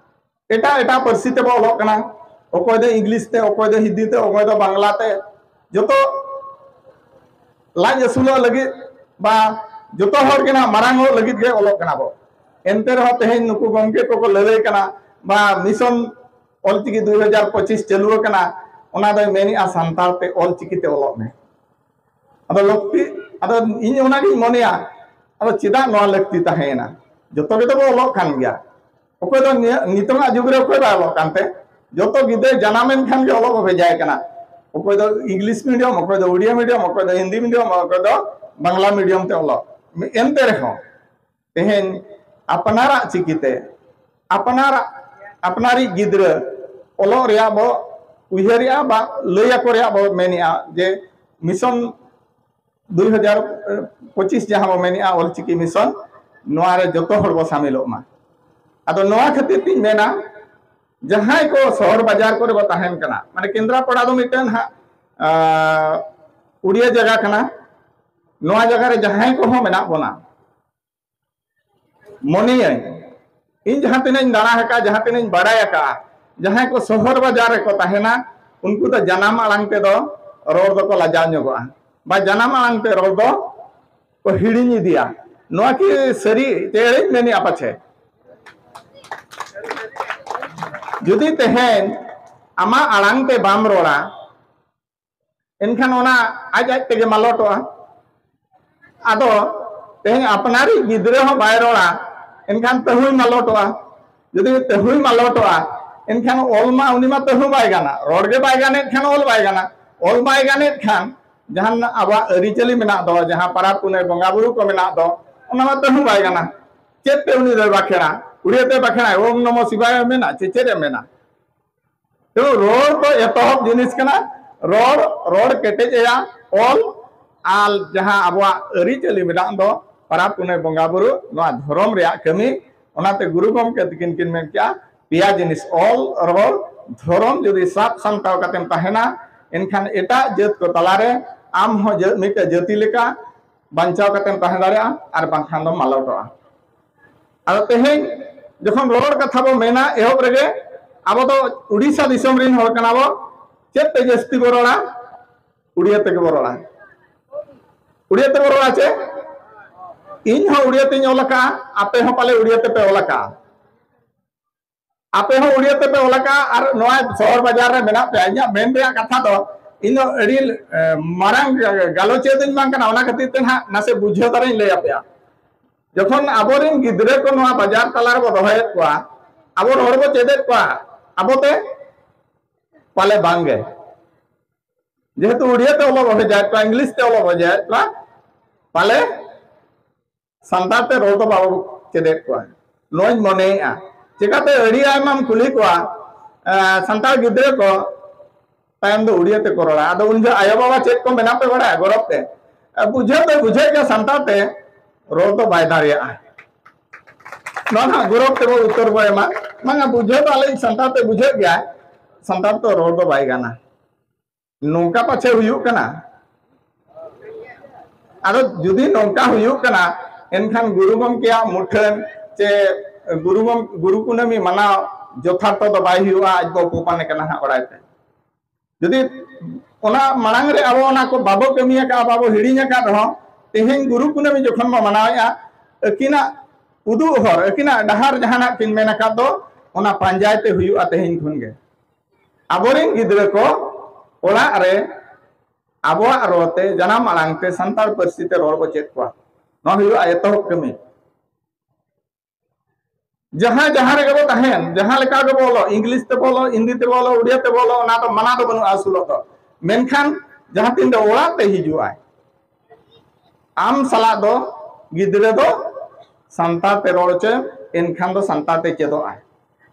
ᱮᱴᱟᱜ ᱮᱴᱟᱜ ᱯᱟᱹᱨᱥᱤ ᱛᱮᱵᱚ ᱚᱞᱚᱜ ᱠᱟᱱᱟ᱾ ᱚᱠᱚᱭ ᱫᱚ ᱤᱝᱞᱤᱥ ᱛᱮ, ᱚᱠᱚᱭ ᱫᱚ ᱦᱤᱱᱫᱤ ᱛᱮ, ᱚᱠᱚᱭ ᱫᱚ ᱵᱟᱝᱞᱟ ᱛᱮ᱾ ᱡᱚᱛᱚ ᱞᱟᱡ ᱟᱹᱥᱩᱞᱚᱜ ᱞᱟᱹᱜᱤᱫ ᱵᱟ ᱡᱚᱛᱚ ᱦᱚᱲ ᱜᱮ ᱱᱟᱜ ᱢᱟᱨᱟᱝ ᱚᱜ ᱞᱟᱹᱜᱤᱫ ᱜᱮ ᱚᱞᱚᱜ ᱠᱟᱱᱟ ᱵᱚ᱾ ᱮᱱᱛᱮ ᱨᱮᱦᱚᱸ ᱛᱮᱦᱮᱧ ᱱᱩᱠᱩ ᱜᱚᱢᱠᱮ ᱠᱚᱠᱚ ᱞᱟᱹᱞᱟᱹᱭ ᱠᱟᱱᱟ ᱵᱟ ᱢᱤᱥᱚᱱ ᱚᱞᱪᱤᱠᱤ ᱫᱩᱭ ᱦᱟᱡᱟᱨ ᱯᱚᱸᱪᱤᱥ ᱪᱟᱹᱞᱩ ᱟᱠᱟᱱᱟ, ᱚᱱᱟ ᱫᱚᱭ ᱢᱮᱱᱮᱜᱼᱟ ᱥᱟᱱᱛᱟᱲ ᱛᱮ ᱚᱞᱪᱤᱠᱤ ᱛᱮ ᱚᱞᱚᱜ ᱢᱮ᱾ ᱟᱫᱚ ᱞᱟᱹᱠᱛᱤ, ᱟᱫᱚ ᱤᱧ ᱚᱱᱟᱜᱤᱧ ᱢᱚᱱᱮᱭᱟ, ᱟᱫᱚ ᱪᱮᱫᱟᱜ ᱱᱚᱣᱟ ᱞᱟᱹᱠᱛᱤ ᱛᱟᱦᱮᱸᱭᱮᱱᱟ? ᱡᱚᱛᱚ ᱜᱮᱛᱚ ᱵᱚ ᱚᱞᱚᱜ ᱠᱟᱱ ᱜᱮᱭᱟ᱾ ᱚᱠᱚᱭ ᱫᱚ ᱱᱤᱭᱟᱹ, ᱱᱤᱛᱚᱝᱟᱜ ᱡᱩᱜᱽ ᱨᱮ ᱚᱠᱚᱭ ᱵᱟᱭ ᱚᱞᱚᱜ ᱠᱟᱱᱛᱮ? ᱡᱚᱛᱚ ᱜᱤᱫᱽᱨᱟᱹ ᱡᱟᱱᱟᱢᱮᱱ ᱠᱷᱟᱱ ᱜᱮ ᱚᱞᱚᱜ ᱵᱚ ᱵᱷᱮᱡᱟᱭ ᱠᱟᱱᱟ᱾ ᱚᱠᱚᱭ ᱫᱚ English medium, ᱚᱠᱚᱭ ᱫᱚ ᱩᱲᱤᱭᱟ medium, ᱚᱠᱚᱭ ᱫᱚ ᱦᱤᱱᱫᱤ medium, ᱚᱠᱚᱭ ᱫᱚ ᱵᱟᱝᱞᱟ medium ᱛᱮ ᱚᱞᱚᱜ᱾ ᱮᱱᱛᱮ ᱨᱮᱦᱚᱸ ᱛᱮᱦᱮᱧ ᱟᱯᱱᱟᱨᱟᱜ ᱪᱤᱠᱤᱛᱮ ᱟᱯᱱᱟᱨᱟᱜ, ᱟᱯᱱᱟᱨᱤᱡ ᱜᱤᱫᱽᱨᱟᱹ ᱚᱞᱚᱜ ᱨᱮᱭᱟᱜ ᱵᱚ ᱩᱭᱦᱟᱹᱨᱮᱜᱼᱟ ᱵᱟ ᱞᱟᱹᱭ ᱟᱠᱚ ᱨᱮᱭᱟᱜ ᱵᱚ ᱢᱮᱱᱮᱜᱼᱟ ᱡᱮ mission ᱫᱩᱭ ᱦᱟᱡᱟᱨ ᱯᱚᱸᱪᱤᱥ ᱡᱟᱦᱟᱸ ᱵᱚ ᱢᱮᱱᱮᱜᱼᱟ ᱚᱞᱪᱤᱠᱤ mission, ᱱᱚᱣᱟ ᱨᱮ ᱡᱚᱛᱚ ᱦᱚᱲ ᱵᱚ ᱥᱟᱢᱤᱞᱚᱜ ᱢᱟ᱾ ᱟᱫᱚ ᱱᱚᱣᱟ ᱠᱷᱟᱹᱛᱤᱨ ᱛᱤᱧ ᱢᱮᱱᱟ, ᱡᱟᱦᱟᱸᱭ ᱠᱚ ᱥᱚᱦᱚᱨ ᱵᱟᱡᱟᱨ ᱠᱚᱨᱮ ᱵᱚ ᱛᱟᱦᱮᱱ ᱠᱟᱱᱟ, ᱢᱟᱱᱮ ᱠᱮᱱᱫᱨᱟᱯᱟᱲᱟ ᱫᱚ ᱢᱤᱫᱴᱮᱱ ᱦᱟᱸᱜ, ᱟᱸ, ᱩᱲᱤᱭᱟ ᱡᱟᱭᱜᱟ ᱠᱟᱱᱟ, ᱱᱚᱣᱟ ᱡᱟᱭᱜᱟ ᱨᱮ ᱡᱟᱦᱟᱸᱭ ᱠᱚᱦᱚᱸ ᱢᱮᱱᱟᱜ ᱵᱚᱱᱟ, ᱢᱚᱱᱮᱭᱟᱹᱧ, ᱤᱧ ᱡᱟᱦᱟᱸ ᱛᱤᱱᱟᱹᱜ ᱤᱧ ᱫᱟᱬᱟ ᱟᱠᱟᱫᱼᱟ, ᱡᱟᱦᱟᱸ ᱛᱤᱱᱟᱹᱜ ᱤᱧ ᱵᱟᱲᱟᱭ ᱟᱠᱟᱫᱼᱟ, ᱡᱟᱦᱟᱸᱭ ᱠᱚ ᱥᱚᱦᱚᱨ ᱵᱟᱡᱟᱨ ᱨᱮᱠᱚ ᱛᱟᱦᱮᱱᱟ, ᱩᱱᱠᱩ ᱫᱚ ᱡᱟᱱᱟᱢ ᱟᱲᱟᱝ ᱛᱮᱫᱚ ᱨᱚᱲ ᱫᱚᱠᱚ ᱞᱟᱡᱟᱣ ᱧᱚᱜᱚᱜᱼᱟ, ᱵᱟ ᱡᱟᱱᱟᱢ ᱟᱲᱟᱝ ᱛᱮ ᱨᱚᱲ ᱫᱚ ᱠᱚ ᱦᱤᱲᱤᱧ ᱤᱫᱤᱭᱟ᱾ ᱱᱚᱣᱟ ᱠᱤ ᱥᱟᱹᱨᱤ ᱪᱮ ᱮᱲᱮᱧ ᱢᱮᱱᱮᱜᱼᱟ ᱯᱟᱪᱷᱮ? ᱡᱩᱫᱤ ᱛᱮᱦᱮᱧ ᱟᱢᱟᱜ ᱟᱲᱟᱝ ᱛᱮ ᱵᱟᱢ ᱨᱚᱲᱟ, ᱮᱱᱠᱷᱟᱱ ᱚᱱᱟ ᱟᱡ ᱟᱡ ᱛᱮᱜᱮ ᱢᱟᱞᱚᱴᱚᱜᱼᱟ᱾ ᱟᱫᱚ ᱛᱮᱦᱮᱧ ᱟᱯᱱᱟᱨᱤᱡ ᱜᱤᱫᱽᱨᱟᱹ ᱦᱚᱸ ᱵᱟᱭ ᱨᱚᱲᱟ, ᱮᱱᱠᱷᱟᱱ ᱛᱟᱹᱦᱩᱭ ᱢᱟᱞᱚᱴᱚᱜᱼᱟ᱾ ᱡᱩᱫᱤ ᱛᱟᱹᱦᱩᱭ ᱢᱟᱞᱚᱴᱚᱜᱼᱟ, ᱮᱱᱠᱷᱟᱱ ᱚᱞ ᱢᱟ ᱩᱱᱤ ᱢᱟ ᱛᱟᱹᱦᱩ ᱵᱟᱭ ᱜᱟᱱᱟ, ᱨᱚᱲ ᱜᱮ ᱵᱟᱭ ᱜᱟᱱᱮᱫ ᱠᱷᱟᱱ ᱚᱞ ᱵᱟᱭ ᱜᱟᱱᱟ, ᱚᱞ ᱵᱟᱭ ᱜᱟᱱᱮᱫ ᱠᱷᱟᱱ ᱡᱟᱦᱟᱸ ᱟᱵᱚᱣᱟᱜ ᱟᱹᱨᱤᱪᱟᱹᱞᱤ ᱢᱮᱱᱟᱜ ᱫᱚ, ᱡᱟᱦᱟᱸ ᱯᱟᱨᱟᱵᱽ ᱯᱩᱱᱟᱹᱭ ᱵᱚᱸᱜᱟ ᱵᱩᱨᱩ ᱠᱚ ᱢᱮᱱᱟᱜ ᱫᱚ, ᱚᱱᱟ ᱢᱟ ᱛᱟᱹᱦᱩ ᱵᱟᱭ ᱜᱟᱱᱟ᱾ ᱪᱮᱫ ᱛᱮ ᱩᱱᱤ ᱫᱚᱭ ᱵᱟᱠᱷᱮᱲᱟ? ᱩᱲᱤᱭᱟᱹ ᱛᱮ ᱵᱟᱠᱷᱮᱲᱟᱭ, ᱳᱢ ᱱᱚᱢᱚ ᱥᱤᱵᱟᱭ ᱢᱮᱱᱟ ᱪᱮ ᱪᱮᱫ ᱮ ᱢᱮᱱᱟ? ᱛᱚ ᱨᱚᱲ ᱫᱚ ᱮᱛᱚᱦᱚᱵ ᱡᱤᱱᱤᱥ ᱠᱟᱱᱟ, ᱨᱚᱲ, ᱨᱚᱲ ᱠᱮᱴᱮᱡ ᱮᱭᱟ, ᱚᱞ ᱟᱨ ᱡᱟᱦᱟᱸ ᱟᱵᱚᱣᱟᱜ ᱟᱹᱨᱤᱪᱟᱹᱞᱤ ᱢᱮᱱᱟᱜ ᱫᱚ, ᱯᱟᱨᱟᱵᱽ ᱯᱩᱱᱟᱹᱭ ᱵᱚᱸᱜᱟ ᱵᱩᱨᱩ, ᱱᱚᱣᱟ ᱫᱷᱚᱨᱚᱢ ᱨᱮᱭᱟᱜ ᱠᱟᱹᱢᱤ᱾ ᱚᱱᱟᱛᱮ ᱜᱩᱨᱩ ᱜᱚᱢᱠᱮ ᱛᱤᱠᱤᱱ ᱠᱤᱱ ᱢᱮᱱ ᱠᱮᱜᱼᱟ, ᱯᱮᱭᱟ ᱡᱤᱱᱤᱥ, ᱚᱞ, ᱨᱚᱲ, ᱫᱷᱚᱨᱚᱢ ᱡᱩᱫᱤ ᱥᱟᱵ ᱥᱟᱢᱴᱟᱣ ᱠᱟᱛᱮᱢ ᱛᱟᱦᱮᱱᱟ, ᱮᱱᱠᱷᱟᱱ ᱮᱴᱟᱜ ᱡᱟᱹᱛ ᱠᱚ ᱛᱟᱞᱟᱨᱮ ᱟᱢ ᱦᱚᱸ ᱡᱟᱹ-, ᱢᱤᱫᱴᱮᱡ ᱡᱟᱹᱛᱤ ᱞᱮᱠᱟ ᱵᱟᱧᱪᱟᱣ ᱠᱟᱛᱮᱢ ᱛᱟᱦᱮᱸ ᱫᱟᱲᱮᱭᱟᱜᱼᱟ ᱟᱨ ᱵᱟᱝᱠᱷᱟᱱ ᱫᱚᱢ ᱢᱟᱞᱚᱴᱚᱜᱼᱟ᱾ ᱟᱫᱚ ᱛᱮᱦᱮᱧ ᱡᱚᱠᱷᱚᱱ ᱨᱚᱲ ᱠᱟᱛᱷᱟ ᱵᱚ ᱢᱮᱱᱟ, ᱮᱦᱚᱵ ᱨᱮᱜᱮ ᱟᱵᱚ ᱫᱚ ᱩᱰᱤᱥᱟ ᱫᱤᱥᱚᱢ ᱨᱮᱱ ᱦᱚᱲ ᱠᱟᱱᱟ ᱵᱚ᱾ ᱪᱮᱫ ᱛᱮ ᱡᱟᱹᱥᱛᱤ ᱵᱚ ᱨᱚᱲᱟ? ᱩᱲᱤᱭᱟᱹ ᱛᱮᱜᱮ ᱵᱚ ᱨᱚᱲᱟ᱾ ᱩᱲᱤᱭᱟᱹ ᱛᱮᱵᱚ ᱨᱚᱲᱟ ᱪᱮ? ᱤᱧ ᱦᱚᱸ ᱩᱲᱤᱭᱟᱹ ᱛᱮᱧ ᱚᱞ ᱟᱠᱟᱫᱼᱟ, ᱟᱯᱮ ᱦᱚᱸ ᱯᱟᱞᱮ ᱩᱲᱤᱭᱟᱹ ᱛᱮᱯᱮ ᱚᱞ ᱟᱠᱟᱫᱼᱟ᱾ ᱟᱯᱮ ᱦᱚᱸ ᱩᱲᱤᱭᱟᱹ ᱛᱮᱯᱮ ᱚᱞ ᱟᱠᱟᱫᱼᱟ, ᱟᱨ ᱱᱚᱣᱟ ᱥᱚᱦᱚᱨ ᱵᱟᱡᱟᱨ ᱨᱮ ᱢᱮᱱᱟᱜ ᱯᱮᱭᱟ᱾ ᱤᱧᱟᱹᱜ ᱢᱮᱱ ᱨᱮᱭᱟᱜ ᱠᱟᱛᱷᱟ ᱫᱚ, ᱤᱧ ᱫᱚ ᱟᱹᱰᱤ, ᱮ, ᱢᱟᱨᱟᱝ ᱜᱟᱞᱚᱪᱤᱭᱟᱹ ᱫᱚᱧ ᱵᱟᱝ ᱠᱟᱱᱟ, ᱚᱱᱟ ᱠᱷᱟᱹᱛᱤᱨ ᱛᱮ ᱱᱟᱦᱟᱜ ᱱᱟᱥᱮ ᱵᱩᱡᱷᱟᱹᱣ ᱫᱷᱟᱨᱟᱧ ᱞᱟᱹᱭ ᱟᱯᱮᱭᱟ᱾ ᱡᱚᱠᱷᱚᱱ ᱟᱵᱚᱨᱮᱱ ᱜᱤᱫᱽᱨᱟᱹ ᱠᱚ ᱱᱚᱣᱟ ᱵᱟᱡᱟᱨ ᱛᱟᱞᱟ ᱨᱮᱵᱚ ᱫᱚᱦᱚᱭᱮᱫ ᱠᱚᱣᱟ, ᱟᱵᱚ ᱨᱚᱲ ᱵᱚ ᱪᱮᱫᱮᱫ ᱠᱚᱣᱟ, ᱟᱵᱚᱛᱮ? ᱯᱟᱞᱮ ᱵᱟᱝᱜᱮ᱾ ᱡᱮᱦᱮᱛᱩ ᱩᱲᱤᱭᱟ ᱛᱮ ᱚᱞᱚᱜ ᱵᱚ ᱵᱷᱮᱡᱟᱭᱮᱫ ᱠᱚᱣᱟ, ᱤᱝᱞᱤᱥ ᱛᱮ ᱚᱞᱚᱜ ᱵᱚ ᱵᱷᱮᱡᱟᱭᱮᱫ ᱠᱚᱣᱟ, ᱯᱟᱞᱮ ᱥᱟᱱᱛᱟᱲ ᱛᱮ ᱨᱚᱲ ᱫᱚ ᱵᱟᱵᱚ ᱪᱮᱫᱮᱫ ᱠᱚᱣᱟ, ᱱᱚᱣᱟᱧ ᱢᱚᱱᱮᱭᱮᱫᱼᱟ᱾ ᱪᱮᱠᱟᱛᱮ ᱟᱹᱰᱤ ᱟᱭᱢᱟᱢ ᱠᱩᱞᱤ ᱠᱚᱣᱟ, ᱮ, ᱥᱟᱱᱛᱟᱲ ᱜᱤᱫᱽᱨᱟᱹ ᱠᱚ, ᱛᱟᱭᱚᱢ ᱫᱚ ᱩᱲᱤᱭᱟ ᱛᱮᱠᱚ ᱨᱚᱲᱟ᱾ ᱟᱫᱚ ᱩᱱ ᱡᱚᱦᱚᱜ ᱟᱭᱳ ᱵᱟᱵᱟ ᱪᱮᱫ ᱠᱚ ᱢᱮᱱᱟ ᱯᱮ ᱵᱟᱲᱟᱭᱟ? ᱜᱚᱨᱚᱵ ᱛᱮ, ᱮ, ᱵᱩᱡᱷᱟᱹᱣ ᱫᱚ ᱵᱩᱡᱷᱟᱹᱣ ᱜᱮᱭᱟ, ᱥᱟᱱᱛᱟᱲ ᱛᱮ ᱨᱚᱲ ᱫᱚ ᱵᱟᱭ ᱫᱟᱲᱮᱭᱟᱜᱼᱟ᱾ ᱱᱚᱣᱟ ᱱᱟᱦᱟᱜ ᱜᱚᱨᱚᱵ ᱛᱮᱵᱚ ᱩᱛᱛᱚᱨ ᱵᱚ ᱮᱢᱟ, ᱵᱟᱝᱟ, ᱵᱩᱡᱷᱟᱹᱣ ᱫᱚ ᱟᱞᱮ ᱥᱟᱱᱛᱟᱲ ᱛᱮ ᱵᱩᱡᱷᱟᱹᱜ ᱜᱮᱭᱟ, ᱥᱟᱱᱛᱟᱲ ᱛᱮ ᱨᱚᱲ ᱫᱚ ᱵᱟᱭ ᱜᱟᱱᱟ᱾ ᱱᱚᱝᱠᱟ ᱯᱟᱪᱷᱮ ᱦᱩᱭᱩᱜ ᱠᱟᱱᱟ᱾ ᱟᱫᱚ ᱡᱩᱫᱤ ᱱᱚᱝᱠᱟ ᱦᱩᱭᱩᱜ ᱠᱟᱱᱟ, ᱮᱱᱠᱷᱟᱱ ᱜᱩᱨᱩ ᱜᱚᱢᱠᱮᱭᱟᱜ ᱢᱩᱴᱷᱟᱹᱱ ᱪᱮ ᱜᱩᱨᱩ ᱜᱚᱢ-, ᱜᱩᱨᱩ ᱠᱩᱱᱟᱹᱢᱤ ᱢᱟᱱᱟᱣ ᱡᱚᱛᱷᱟᱨᱛᱷᱚ ᱫᱚ ᱵᱟᱭ ᱦᱩᱭᱩᱜᱼᱟ, ᱟᱡ ᱵᱚ ᱩᱯᱚᱯᱟᱱᱮ ᱠᱟᱱᱟ ᱦᱟᱸᱜ ᱵᱟᱲᱟᱭ ᱯᱮ᱾ ᱡᱩᱫᱤ ᱚᱱᱟ ᱢᱟᱲᱟᱝ ᱨᱮ ᱟᱵᱚ ᱚᱱᱟ ᱠᱚ ᱵᱟᱵᱚ ᱠᱟᱹᱢᱤ ᱟᱠᱟᱫᱼᱟ, ᱵᱟᱵᱚ ᱦᱤᱲᱤᱧ ᱟᱠᱟᱫ ᱨᱮᱦᱚᱸ, ᱛᱮᱦᱮᱧ ᱜᱩᱨᱩ ᱠᱩᱱᱟᱹᱢᱤ ᱡᱚᱠᱷᱚᱱ ᱵᱚ ᱢᱟᱱᱟᱣᱮᱫᱼᱟ, ᱟᱹᱠᱤᱱᱟᱜ ᱩᱫᱩᱜ ᱦᱚᱨ, ᱟᱹᱠᱤᱱᱟᱜ ᱰᱟᱦᱟᱨ ᱡᱟᱦᱟᱱᱟᱜ ᱠᱤᱱ ᱢᱮᱱ ᱟᱠᱟᱫ ᱫᱚ, ᱚᱱᱟ ᱯᱟᱸᱡᱟᱭ ᱛᱮ ᱦᱩᱭᱩᱜᱼᱟ ᱛᱮᱦᱮᱧ ᱠᱷᱚᱱ ᱜᱮ᱾ ᱟᱵᱚᱨᱮᱱ ᱜᱤᱫᱽᱨᱟᱹ ᱠᱚ ᱚᱲᱟᱜ ᱨᱮ ᱟᱵᱚᱣᱟᱜ ᱨᱚᱲ ᱛᱮ, ᱡᱟᱱᱟᱢ ᱟᱲᱟᱝ ᱛᱮ, ᱥᱟᱱᱛᱟᱲ ᱯᱟᱹᱨᱥᱤ ᱛᱮ ᱨᱚᱲ ᱵᱚ ᱪᱮᱫ ᱠᱚᱣᱟ᱾ ᱱᱚᱣᱟ ᱦᱩᱭᱩᱜᱼᱟ ᱮᱛᱚᱦᱚᱵ ᱠᱟᱹᱢᱤ᱾ ᱡᱟᱦᱟᱸ ᱡᱟᱦᱟᱸ ᱨᱮᱜᱮ ᱵᱚ ᱛᱟᱦᱮᱱ, ᱡᱟᱦᱟᱸ ᱞᱮᱠᱟ ᱜᱮᱵᱚ ᱚᱞᱚᱜ, ᱤᱝᱞᱤᱥ ᱛᱮᱵᱚ ᱚᱞᱚᱜ, ᱦᱤᱱᱫᱤ ᱛᱮᱵᱚ ᱚᱞᱚᱜ, ᱩᱲᱤᱭᱟ ᱛᱮᱵᱚ ᱚᱞᱚᱜ, ᱚᱱᱟ ᱫᱚ ᱢᱟᱱᱟ ᱫᱚ ᱵᱟᱹᱱᱩᱜᱼᱟ ᱟᱹᱥᱩᱞᱚᱜ ᱫᱚ᱾ ᱢᱮᱱᱠᱷᱟᱱ ᱡᱟᱦᱟᱸ ᱛᱤᱱ ᱨᱮ ᱚᱲᱟᱜ ᱛᱮ ᱦᱤᱡᱩᱜᱼᱟᱭ, ᱟᱢ ᱥᱟᱞᱟᱜ ᱫᱚ ᱜᱤᱫᱽᱨᱟᱹ ᱫᱚ ᱥᱟᱱᱛᱟᱲ ᱛᱮ ᱨᱚᱲ ᱦᱚᱪᱚᱭᱮᱢ, ᱮᱱᱠᱷᱟᱱ ᱫᱚ ᱥᱟᱱᱛᱟᱲ ᱛᱮ ᱪᱮᱫᱚᱜ ᱟᱭ᱾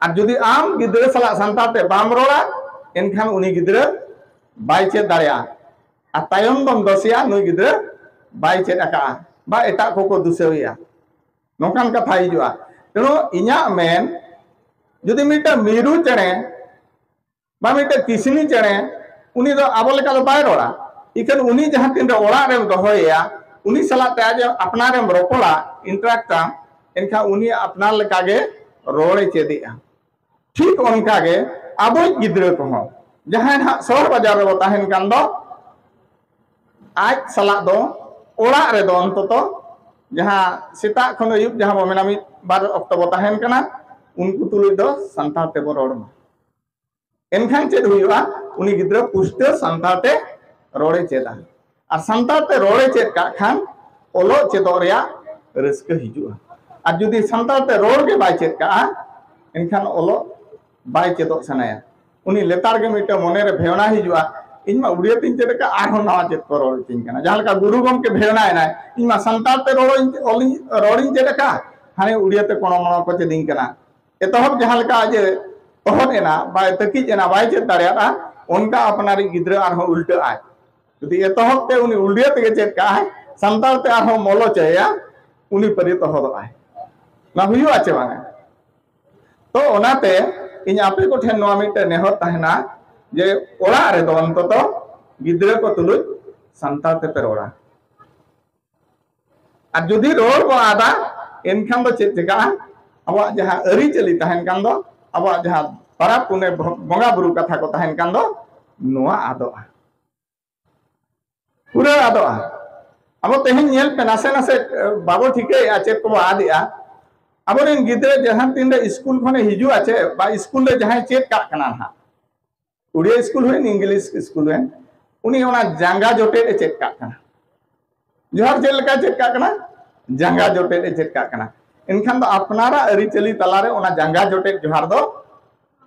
ᱟᱨ ᱡᱩᱫᱤ ᱟᱢ ᱜᱤᱫᱽᱨᱟᱹ ᱥᱟᱞᱟᱜ ᱥᱟᱱᱛᱟᱲ ᱛᱮ ᱵᱟᱢ ᱨᱚᱲᱟ, ᱮᱱᱠᱷᱟᱱ ᱩᱱᱤ ᱜᱤᱫᱽᱨᱟᱹ ᱵᱟᱭ ᱪᱮᱫ ᱫᱟᱲᱮᱭᱟᱜᱼᱟ᱾ ᱟᱨ ᱛᱟᱭᱚᱢ ᱫᱚᱢ ᱫᱳᱥᱮᱭᱟ, ᱱᱩᱭ ᱜᱤᱫᱽᱨᱟᱹ ᱵᱟᱭ ᱪᱮᱫ ᱟᱠᱟᱫᱼᱟ, ᱵᱟ ᱮᱴᱟᱜ ᱠᱚᱠᱚ ᱫᱩᱥᱟᱹᱣᱮᱭᱟ, ᱱᱚᱝᱠᱟᱱ ᱠᱟᱛᱷᱟ ᱦᱤᱡᱩᱜᱼᱟ᱾ ᱛᱮᱬᱩ ᱤᱧᱟᱹᱜ ᱢᱮᱱ, ᱡᱩᱫᱤ ᱢᱤᱫᱴᱟᱝ ᱢᱤᱨᱩ ᱪᱮᱬᱮ ᱵᱟ ᱢᱤᱫᱴᱟᱝ ᱠᱤᱥᱱᱤ ᱪᱮᱬᱮ, ᱩᱱᱤ ᱫᱚ ᱟᱵᱚ ᱞᱮᱠᱟ ᱫᱚ ᱵᱟᱭ ᱨᱚᱲᱟ᱾ ᱤᱠᱷᱟᱹᱱ ᱩᱱᱤ ᱡᱟᱦᱟᱸ ᱛᱤᱱᱨᱮ ᱚᱲᱟᱜ ᱨᱮᱢ ᱫᱚᱦᱚᱭᱮᱭᱟ, ᱩᱱᱤ ᱥᱟᱞᱟᱜ ᱛᱮ ᱟᱡ ᱟᱯᱱᱟᱨᱮᱢ ᱨᱚᱯᱚᱲᱟ, ᱤᱱᱴᱟᱨᱟᱠᱴᱟᱢ, ᱮᱱᱠᱷᱟᱱ ᱩᱱᱤ ᱟᱯᱱᱟᱨ ᱞᱮᱠᱟᱜᱮ ᱨᱚᱲᱮ ᱪᱮᱫᱮᱜᱼᱟ᱾ ᱴᱷᱤᱠ ᱚᱱᱠᱟᱜᱮ ᱟᱵᱚᱭᱤᱡ ᱜᱤᱫᱽᱨᱟᱹ ᱠᱚᱦᱚᱸ, ᱡᱟᱦᱟᱸᱭ ᱱᱟᱦᱟᱜ ᱥᱚᱦᱚᱨ ᱵᱟᱡᱟᱨ ᱨᱮᱵᱚ ᱛᱟᱦᱮᱱ ᱠᱟᱱ ᱫᱚ, ᱟᱡ ᱥᱟᱞᱟᱜ ᱫᱚ ᱚᱲᱟᱜ ᱨᱮᱫᱚ ᱚᱱᱛᱚᱛᱚ ᱡᱟᱦᱟᱸ ᱥᱮᱛᱟᱜ ᱠᱷᱚᱱ ᱟᱹᱭᱩᱵ ᱡᱟᱦᱟᱸ ᱵᱚ ᱢᱮᱱᱟ ᱢᱤᱫ ᱵᱟᱨ ᱚᱠᱛᱚ ᱵᱚ ᱛᱟᱦᱮᱱ ᱠᱟᱱᱟ, ᱩᱱᱠᱩ ᱛᱩᱞᱩᱡ ᱫᱚ ᱥᱟᱱᱛᱟᱲ ᱛᱮᱵᱚ ᱨᱚᱲ ᱢᱟ᱾ ᱮᱱᱠᱷᱟᱱ ᱪᱮᱫ ᱦᱩᱭᱩᱜᱼᱟ? ᱩᱱᱤ ᱜᱤᱫᱽᱨᱟᱹ ᱯᱩᱥᱴᱟᱹᱣ ᱥᱟᱱᱛᱟᱲ ᱛᱮ ᱨᱚᱲᱮ ᱪᱮᱫᱟ᱾ ᱟᱨ ᱥᱟᱱᱛᱟᱲ ᱛᱮ ᱨᱚᱲᱮ ᱪᱮᱫ ᱠᱟᱜ ᱠᱷᱟᱱ ᱚᱞᱚᱜ ᱪᱮᱫᱚᱜ ᱨᱮᱭᱟᱜ ᱨᱟᱹᱥᱠᱟᱹ ᱦᱤᱡᱩᱜᱼᱟ᱾ ᱟᱨ ᱡᱩᱫᱤ ᱥᱟᱱᱛᱟᱲ ᱛᱮ ᱨᱚᱲ ᱜᱮ ᱵᱟᱭ ᱪᱮᱫ ᱠᱟᱜᱼᱟ, ᱮᱱᱠᱷᱟᱱ ᱚᱞᱚᱜ ᱵᱟᱭ ᱪᱮᱫᱚᱜ ᱥᱟᱱᱟᱭᱟ᱾ ᱩᱱᱤ ᱞᱮᱛᱟᱲ ᱜᱮ ᱢᱤᱫᱴᱟᱝ ᱢᱚᱱᱮᱨᱮ ᱵᱷᱮᱣᱱᱟ ᱦᱤᱡᱩᱜᱼᱟ, "ᱤᱧ ᱢᱟ ᱩᱲᱤᱭᱟ ᱛᱤᱧ ᱪᱮᱫ ᱟᱠᱟᱫ, ᱟᱨᱦᱚᱸ ᱱᱟᱣᱟ ᱪᱮᱫ ᱠᱚ ᱨᱚᱲ ᱦᱚᱪᱚᱧ ᱠᱟᱱᱟ?" ᱡᱟᱦᱟᱸ ᱞᱮᱠᱟ ᱜᱩᱨᱩ ᱜᱚᱢᱠᱮ ᱵᱷᱮᱣᱱᱟᱭᱮᱱᱟᱭ, "ᱤᱧ ᱢᱟ ᱥᱟᱱᱛᱟᱲ ᱛᱮ ᱨᱚᱲᱤᱧ, ᱚᱞᱤᱧ, ᱨᱚᱲᱤᱧ ᱪᱮᱫ ᱟᱠᱟᱫ, ᱦᱟᱱᱮ ᱩᱲᱤᱭᱟ ᱛᱮ ᱠᱚᱲᱚ ᱢᱚᱲᱚ ᱠᱚ ᱪᱮᱫᱤᱧ ᱠᱟᱱᱟ᱾" ᱮᱛᱚᱦᱚᱵ ᱡᱟᱦᱟᱸ ᱞᱮᱠᱟ ᱟᱡ ᱮ ᱛᱚᱦᱚᱫ ᱮᱱᱟ, ᱵᱟᱭ ᱛᱟᱹᱠᱤᱡ ᱮᱱᱟ, ᱵᱟᱭ ᱪᱮᱫ ᱫᱟᱲᱮᱭᱟᱫᱼᱟ, ᱚᱱᱠᱟ ᱟᱯᱱᱟᱨᱤᱡ ᱜᱤᱫᱽᱨᱟᱹ ᱟᱨᱦᱚᱸ ᱩᱞᱴᱟᱹᱜ ᱟᱭ᱾ ᱡᱩᱫᱤ ᱮᱛᱚᱦᱚᱵ ᱛᱮ ᱩᱱᱤ ᱩᱲᱤᱭᱟ ᱛᱮᱜᱮ ᱪᱮᱫ ᱠᱟᱜᱼᱟᱭ, ᱥᱟᱱᱛᱟᱲ ᱛᱮ ᱟᱨᱦᱚᱸ ᱢᱚᱞᱚ ᱪᱚᱭᱮᱭᱟ, ᱩᱱᱤ ᱯᱟᱹᱨᱤ ᱛᱚᱦᱚᱫᱚᱜ ᱟᱭ᱾ ᱚᱱᱟ ᱦᱩᱭᱩᱜᱼᱟ ᱪᱮ ᱵᱟᱝᱟ? ᱛᱚ ᱚᱱᱟᱛᱮ ᱤᱧ ᱟᱯᱮ ᱠᱚᱴᱷᱮᱱ ᱱᱚᱣᱟ ᱢᱤᱫᱴᱮᱱ ᱱᱮᱦᱚᱨ ᱛᱟᱦᱮᱱᱟ ᱡᱮ ᱚᱲᱟᱜ ᱨᱮᱫᱚ ᱚᱱᱛᱚᱛᱚ ᱜᱤᱫᱽᱨᱟᱹ ᱠᱚ ᱛᱩᱞᱩᱡ ᱥᱟᱱᱛᱟᱲ ᱛᱮᱯᱮ ᱨᱚᱲᱟ᱾ ᱟᱨ ᱡᱩᱫᱤ ᱨᱚᱲ ᱵᱚ ᱟᱫᱟ, ᱮᱱᱠᱷᱟᱱ ᱫᱚ ᱪᱮᱫ ᱪᱤᱠᱟᱹᱜᱼᱟ? ᱟᱵᱚᱣᱟᱜ ᱡᱟᱦᱟᱸ ᱟᱹᱨᱤᱪᱟᱹᱞᱤ ᱛᱟᱦᱮᱱ ᱠᱟᱱ ᱫᱚ, ᱟᱵᱚᱣᱟᱜ ᱡᱟᱦᱟᱸ ᱯᱟᱨᱟᱵᱽ ᱯᱩᱱᱟᱹᱭ ᱵᱚ-, ᱵᱚᱸᱜᱟ ᱵᱩᱨᱩ ᱠᱟᱛᱷᱟ ᱠᱚ ᱛᱟᱦᱮᱱ ᱠᱟᱱ ᱫᱚ, ᱱᱚᱣᱟ ᱟᱫᱚᱜᱼᱟ, ᱯᱩᱨᱟᱹ ᱟᱫᱚᱜᱼᱟ᱾ ᱟᱵᱚ ᱛᱮᱦᱮᱧ ᱧᱮᱞ ᱯᱮ, ᱱᱟᱥᱮ ᱱᱟᱥᱮ, ᱮ, ᱵᱟᱵᱚ ᱴᱷᱤᱠᱟᱹᱭᱮᱫᱼᱟ ᱪᱮᱫ ᱠᱚᱵᱚ ᱟᱫᱮᱜᱼᱟ᱾ ᱟᱵᱚᱨᱮᱱ ᱜᱤᱫᱽᱨᱟᱹ ᱡᱟᱦᱟᱸ ᱛᱤᱱᱨᱮ ᱥᱠᱩᱞ ᱠᱷᱚᱱᱮ ᱦᱤᱡᱩᱜᱼᱟ ᱪᱮ, ᱵᱟ ᱥᱠᱩᱞ ᱨᱮ ᱡᱟᱦᱟᱸᱭ ᱪᱮᱫ ᱠᱟᱜ ᱠᱟᱱᱟ ᱱᱟᱦᱟᱜ, ᱩᱲᱤᱭᱟ ᱥᱠᱩᱞ ᱦᱩᱭᱮᱱ, ᱤᱝᱞᱤᱥ ᱥᱠᱩᱞ ᱦᱩᱭᱮᱱ, ᱩᱱᱤ ᱚᱱᱟ ᱡᱟᱸᱜᱟ ᱡᱚᱴᱮᱫ ᱮ ᱪᱮᱫ ᱠᱟᱜ ᱠᱟᱱᱟ᱾ ᱡᱚᱦᱟᱨ ᱪᱮᱫ ᱞᱮᱠᱟ ᱪᱮᱫ ᱠᱟᱜ ᱠᱟᱱᱟ? ᱡᱟᱸᱜᱟ ᱡᱚᱴᱮᱫ ᱮ ᱪᱮᱫ ᱠᱟᱜ ᱠᱟᱱᱟ᱾ ᱮᱱᱠᱷᱟᱱ ᱫᱚ ᱟᱯᱱᱟᱨᱟᱜ ᱟᱹᱨᱤᱪᱟᱹᱞᱤ ᱛᱟᱞᱟᱨᱮ ᱚᱱᱟ ᱡᱟᱸᱜᱟ ᱡᱚᱴᱮᱫ ᱡᱚᱦᱟᱨ ᱫᱚ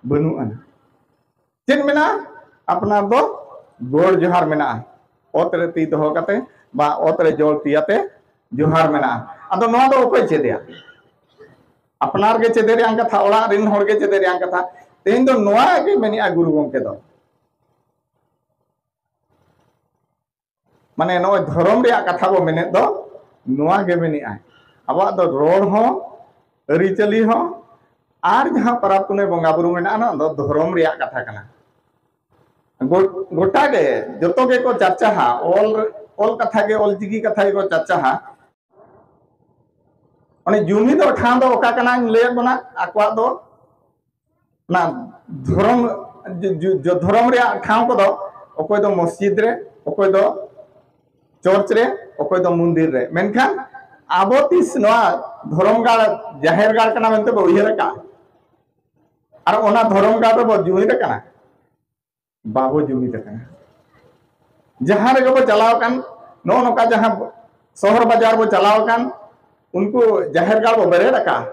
ᱵᱟᱹᱱᱩᱜ ᱟᱱᱟ᱾ ᱪᱮᱫ ᱢᱮᱱᱟᱜᱼᱟ? ᱟᱯᱱᱟᱨ ᱫᱚ ᱜᱚᱲ ᱡᱚᱦᱟᱨ ᱢᱮᱱᱟᱜᱼᱟ, ᱚᱛ ᱨᱮ ᱛᱤ ᱫᱚᱦᱚ ᱠᱟᱛᱮ ᱵᱟ ᱚᱛ ᱨᱮ ᱡᱚᱲ ᱛᱤ ᱟᱛᱮ ᱡᱚᱦᱟᱨ ᱢᱮᱱᱟᱜᱼᱟ᱾ ᱟᱫᱚ ᱱᱚᱣᱟ ᱫᱚ ᱚᱠᱚᱭ ᱪᱮᱫᱮᱭᱟ? ᱟᱯᱱᱟᱨ ᱜᱮ ᱪᱮᱫᱮ ᱨᱮᱭᱟᱜ ᱠᱟᱛᱷᱟ, ᱚᱲᱟᱜ ᱨᱮᱱ ᱦᱚᱲ ᱜᱮ ᱪᱮᱫᱮ ᱨᱮᱭᱟᱜ ᱠᱟᱛᱷᱟ᱾ ᱛᱮᱦᱮᱧ ᱫᱚ ᱱᱚᱣᱟ ᱜᱮ ᱢᱮᱱᱮᱜᱼᱟ ᱜᱩᱨᱩ ᱜᱚᱢᱠᱮ ᱫᱚ, ᱢᱟᱱᱮ ᱱᱚᱜᱼᱚᱭ ᱫᱷᱚᱨᱚᱢ ᱨᱮᱭᱟᱜ ᱠᱟᱛᱷᱟ ᱵᱚ ᱢᱮᱱᱮᱫ ᱫᱚ, ᱱᱚᱣᱟ ᱜᱮ ᱢᱮᱱᱮᱜᱼᱟᱭ᱾ ᱟᱵᱚᱣᱟᱜ ᱫᱚ ᱨᱚᱲ ᱦᱚᱸ, ᱟᱹᱨᱤᱪᱟᱹᱞᱤ ᱦᱚᱸ, ᱟᱨ ᱡᱟᱦᱟᱸ ᱯᱚᱨᱚᱵᱽ ᱯᱩᱱᱟᱹᱭ ᱵᱚᱸᱜᱟ ᱵᱩᱨᱩ ᱢᱮᱱᱟᱜᱼᱟ, ᱱᱚᱣᱟ ᱫᱚ ᱫᱷᱚᱨᱚᱢ ᱨᱮᱭᱟᱜ ᱠᱟᱛᱷᱟ ᱠᱟᱱᱟ᱾ ᱜᱚ-, ᱜᱚᱴᱟ ᱜᱮ, ᱡᱚᱛᱚ ᱜᱮᱠᱚ ᱪᱟᱨᱪᱟᱦᱟ, ᱚᱞ, ᱚᱞ ᱠᱟᱛᱷᱟ ᱜᱮ, ᱚᱞ ᱪᱤᱠᱤ ᱠᱟᱛᱷᱟ ᱜᱮᱠᱚ ᱪᱟᱨᱪᱟᱦᱟ᱾ ᱚᱱᱮ ᱡᱩᱢᱤᱫᱚᱜ ᱴᱷᱟᱶ ᱫᱚ ᱚᱠᱟ ᱠᱟᱱᱟᱧ ᱞᱟᱹᱭᱟᱫ ᱵᱚᱱᱟ, ᱟᱠᱚᱣᱟᱜ ᱫᱚ ᱚᱱᱟ ᱫᱷᱚᱨᱚᱢ, ᱡᱩ-, ᱡᱩ-, ᱡᱩ-, ᱫᱷᱚᱨᱚᱢ ᱨᱮᱭᱟᱜ ᱴᱷᱟᱶ ᱠᱚᱫᱚ ᱚᱠᱚᱭ ᱫᱚ ᱢᱚᱥᱡᱤᱫ ᱨᱮ, ᱚᱠᱚᱭ ᱫᱚ ᱪᱚᱨᱪ ᱨᱮ, ᱚᱠᱚᱭ ᱫᱚ ᱢᱚᱱᱫᱤᱨ ᱨᱮ᱾ ᱢᱮᱱᱠᱷᱟᱱ ᱟᱵᱚ ᱛᱤᱥ ᱱᱚᱣᱟ ᱫᱷᱚᱨᱚᱢ ᱜᱟᱲ ᱡᱟᱦᱮᱨ ᱜᱟᱲ ᱠᱟᱱᱟ ᱢᱮᱱᱛᱮ ᱵᱚ ᱩᱭᱦᱟᱹᱨ ᱟᱠᱟᱫᱼᱟ? ᱟᱨ ᱚᱱᱟ ᱫᱷᱚᱨᱚᱢ ᱜᱟᱲ ᱨᱮᱵᱚ ᱡᱩᱢᱤᱫ ᱟᱠᱟᱱᱟ? ᱵᱟᱵᱚ ᱡᱩᱢᱤᱫ ᱟᱠᱟᱱᱟ᱾ ᱡᱟᱦᱟᱸ ᱨᱮᱜᱮ ᱵᱚ ᱪᱟᱞᱟᱣ ᱟᱠᱟᱱ, ᱱᱚᱜᱼᱚ ᱱᱚᱝᱠᱟ ᱡᱟᱦᱟᱸ ᱥᱚᱦᱚᱨ ᱵᱟᱡᱟᱨ ᱵᱚ ᱪᱟᱞᱟᱣ ᱟᱠᱟᱱ, ᱩᱱᱠᱩ ᱡᱟᱦᱮᱨ ᱜᱟᱲ ᱵᱚ ᱵᱮᱨᱮᱫ ᱟᱠᱟᱫ,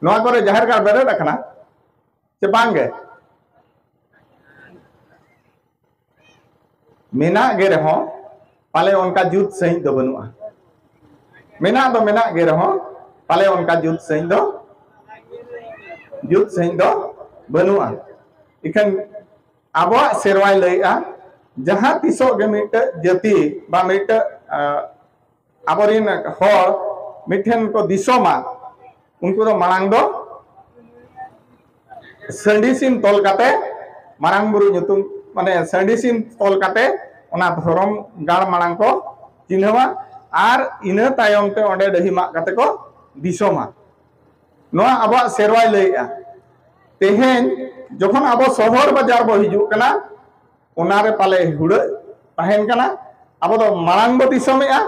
ᱱᱚᱣᱟ ᱠᱚᱨᱮ ᱡᱟᱦᱮᱨ ᱜᱟᱲ ᱵᱮᱨᱮᱫ ᱟᱠᱟᱱᱟ ᱥᱮ ᱵᱟᱝ ᱜᱮ? ᱢᱮᱱᱟᱜ ᱜᱮ ᱨᱮᱦᱚᱸ ᱯᱟᱞᱮ ᱚᱱᱠᱟ ᱡᱩᱛ ᱥᱟᱺᱦᱤᱡ ᱫᱚ ᱵᱟᱹᱱᱩᱜᱼᱟ᱾ ᱢᱮᱱᱟᱜ ᱫᱚ ᱢᱮᱱᱟᱜ ᱜᱮ ᱨᱮᱦᱚᱸ ᱯᱟᱞᱮ ᱚᱱᱠᱟ ᱡᱩᱛ ᱥᱟᱺᱦᱤᱡ ᱫᱚ, ᱡᱩᱛ ᱥᱟᱺᱦᱤᱡ ᱫᱚ ᱵᱟᱹᱱᱩᱜᱼᱟ᱾ ᱤᱠᱷᱟᱹᱱ ᱟᱵᱚᱣᱟᱜ ᱥᱮᱨᱣᱟᱭ ᱞᱟᱹᱭᱮᱜᱼᱟ, ᱡᱟᱦᱟᱸ ᱛᱤᱥᱚᱜ ᱜᱮ ᱢᱤᱫᱴᱟᱹᱜ ᱡᱟᱹᱛᱤ ᱵᱟ ᱢᱤᱫᱴᱟᱹᱜ, ᱟᱸ, ᱟᱵᱚᱨᱤᱱ ᱦᱚᱲ ᱢᱤᱫᱴᱷᱮᱱ ᱠᱚ ᱫᱤᱥᱚᱢᱟ, ᱩᱱᱠᱩ ᱫᱚ ᱢᱟᱲᱟᱝ ᱫᱚ ᱥᱟᱺᱰᱤ ᱥᱤᱢ ᱛᱚᱞ ᱠᱟᱛᱮ, ᱢᱟᱨᱟᱝ ᱵᱩᱨᱩ ᱧᱩᱛᱩᱢ, ᱢᱟᱱᱮ ᱥᱟᱺᱰᱤ ᱥᱤᱢ ᱛᱚᱞ ᱠᱟᱛᱮ ᱚᱱᱟ ᱫᱷᱚᱨᱚᱢ ᱜᱟᱲ ᱢᱟᱲᱟᱝ ᱠᱚ ᱪᱤᱱᱦᱟᱹᱣᱟ, ᱟᱨ ᱤᱱᱟᱹ ᱛᱟᱭᱚᱢ ᱛᱮ ᱚᱸᱰᱮ ᱰᱟᱹᱦᱤ ᱢᱟᱜ ᱠᱟᱛᱮ ᱠᱚ ᱫᱤᱥᱚᱢᱟ᱾ ᱱᱚᱣᱟ ᱟᱵᱚᱣᱟᱜ ᱥᱮᱨᱣᱟᱭ ᱞᱟᱹᱭᱮᱜᱼᱟ᱾ ᱛᱮᱦᱮᱧ ᱡᱚᱠᱷᱚᱱ ᱟᱵᱚ ᱥᱚᱦᱚᱨ ᱵᱟᱡᱟᱨ ᱵᱚ ᱦᱤᱡᱩᱜ ᱠᱟᱱᱟ, ᱚᱱᱟᱨᱮ ᱯᱟᱞᱮ ᱦᱩᱲᱟᱹᱜ ᱛᱟᱦᱮᱱ ᱠᱟᱱᱟ᱾ ᱟᱵᱚ ᱫᱚ ᱢᱟᱲᱟᱝ ᱵᱚ ᱫᱤᱥᱚᱢᱮᱜᱼᱟ,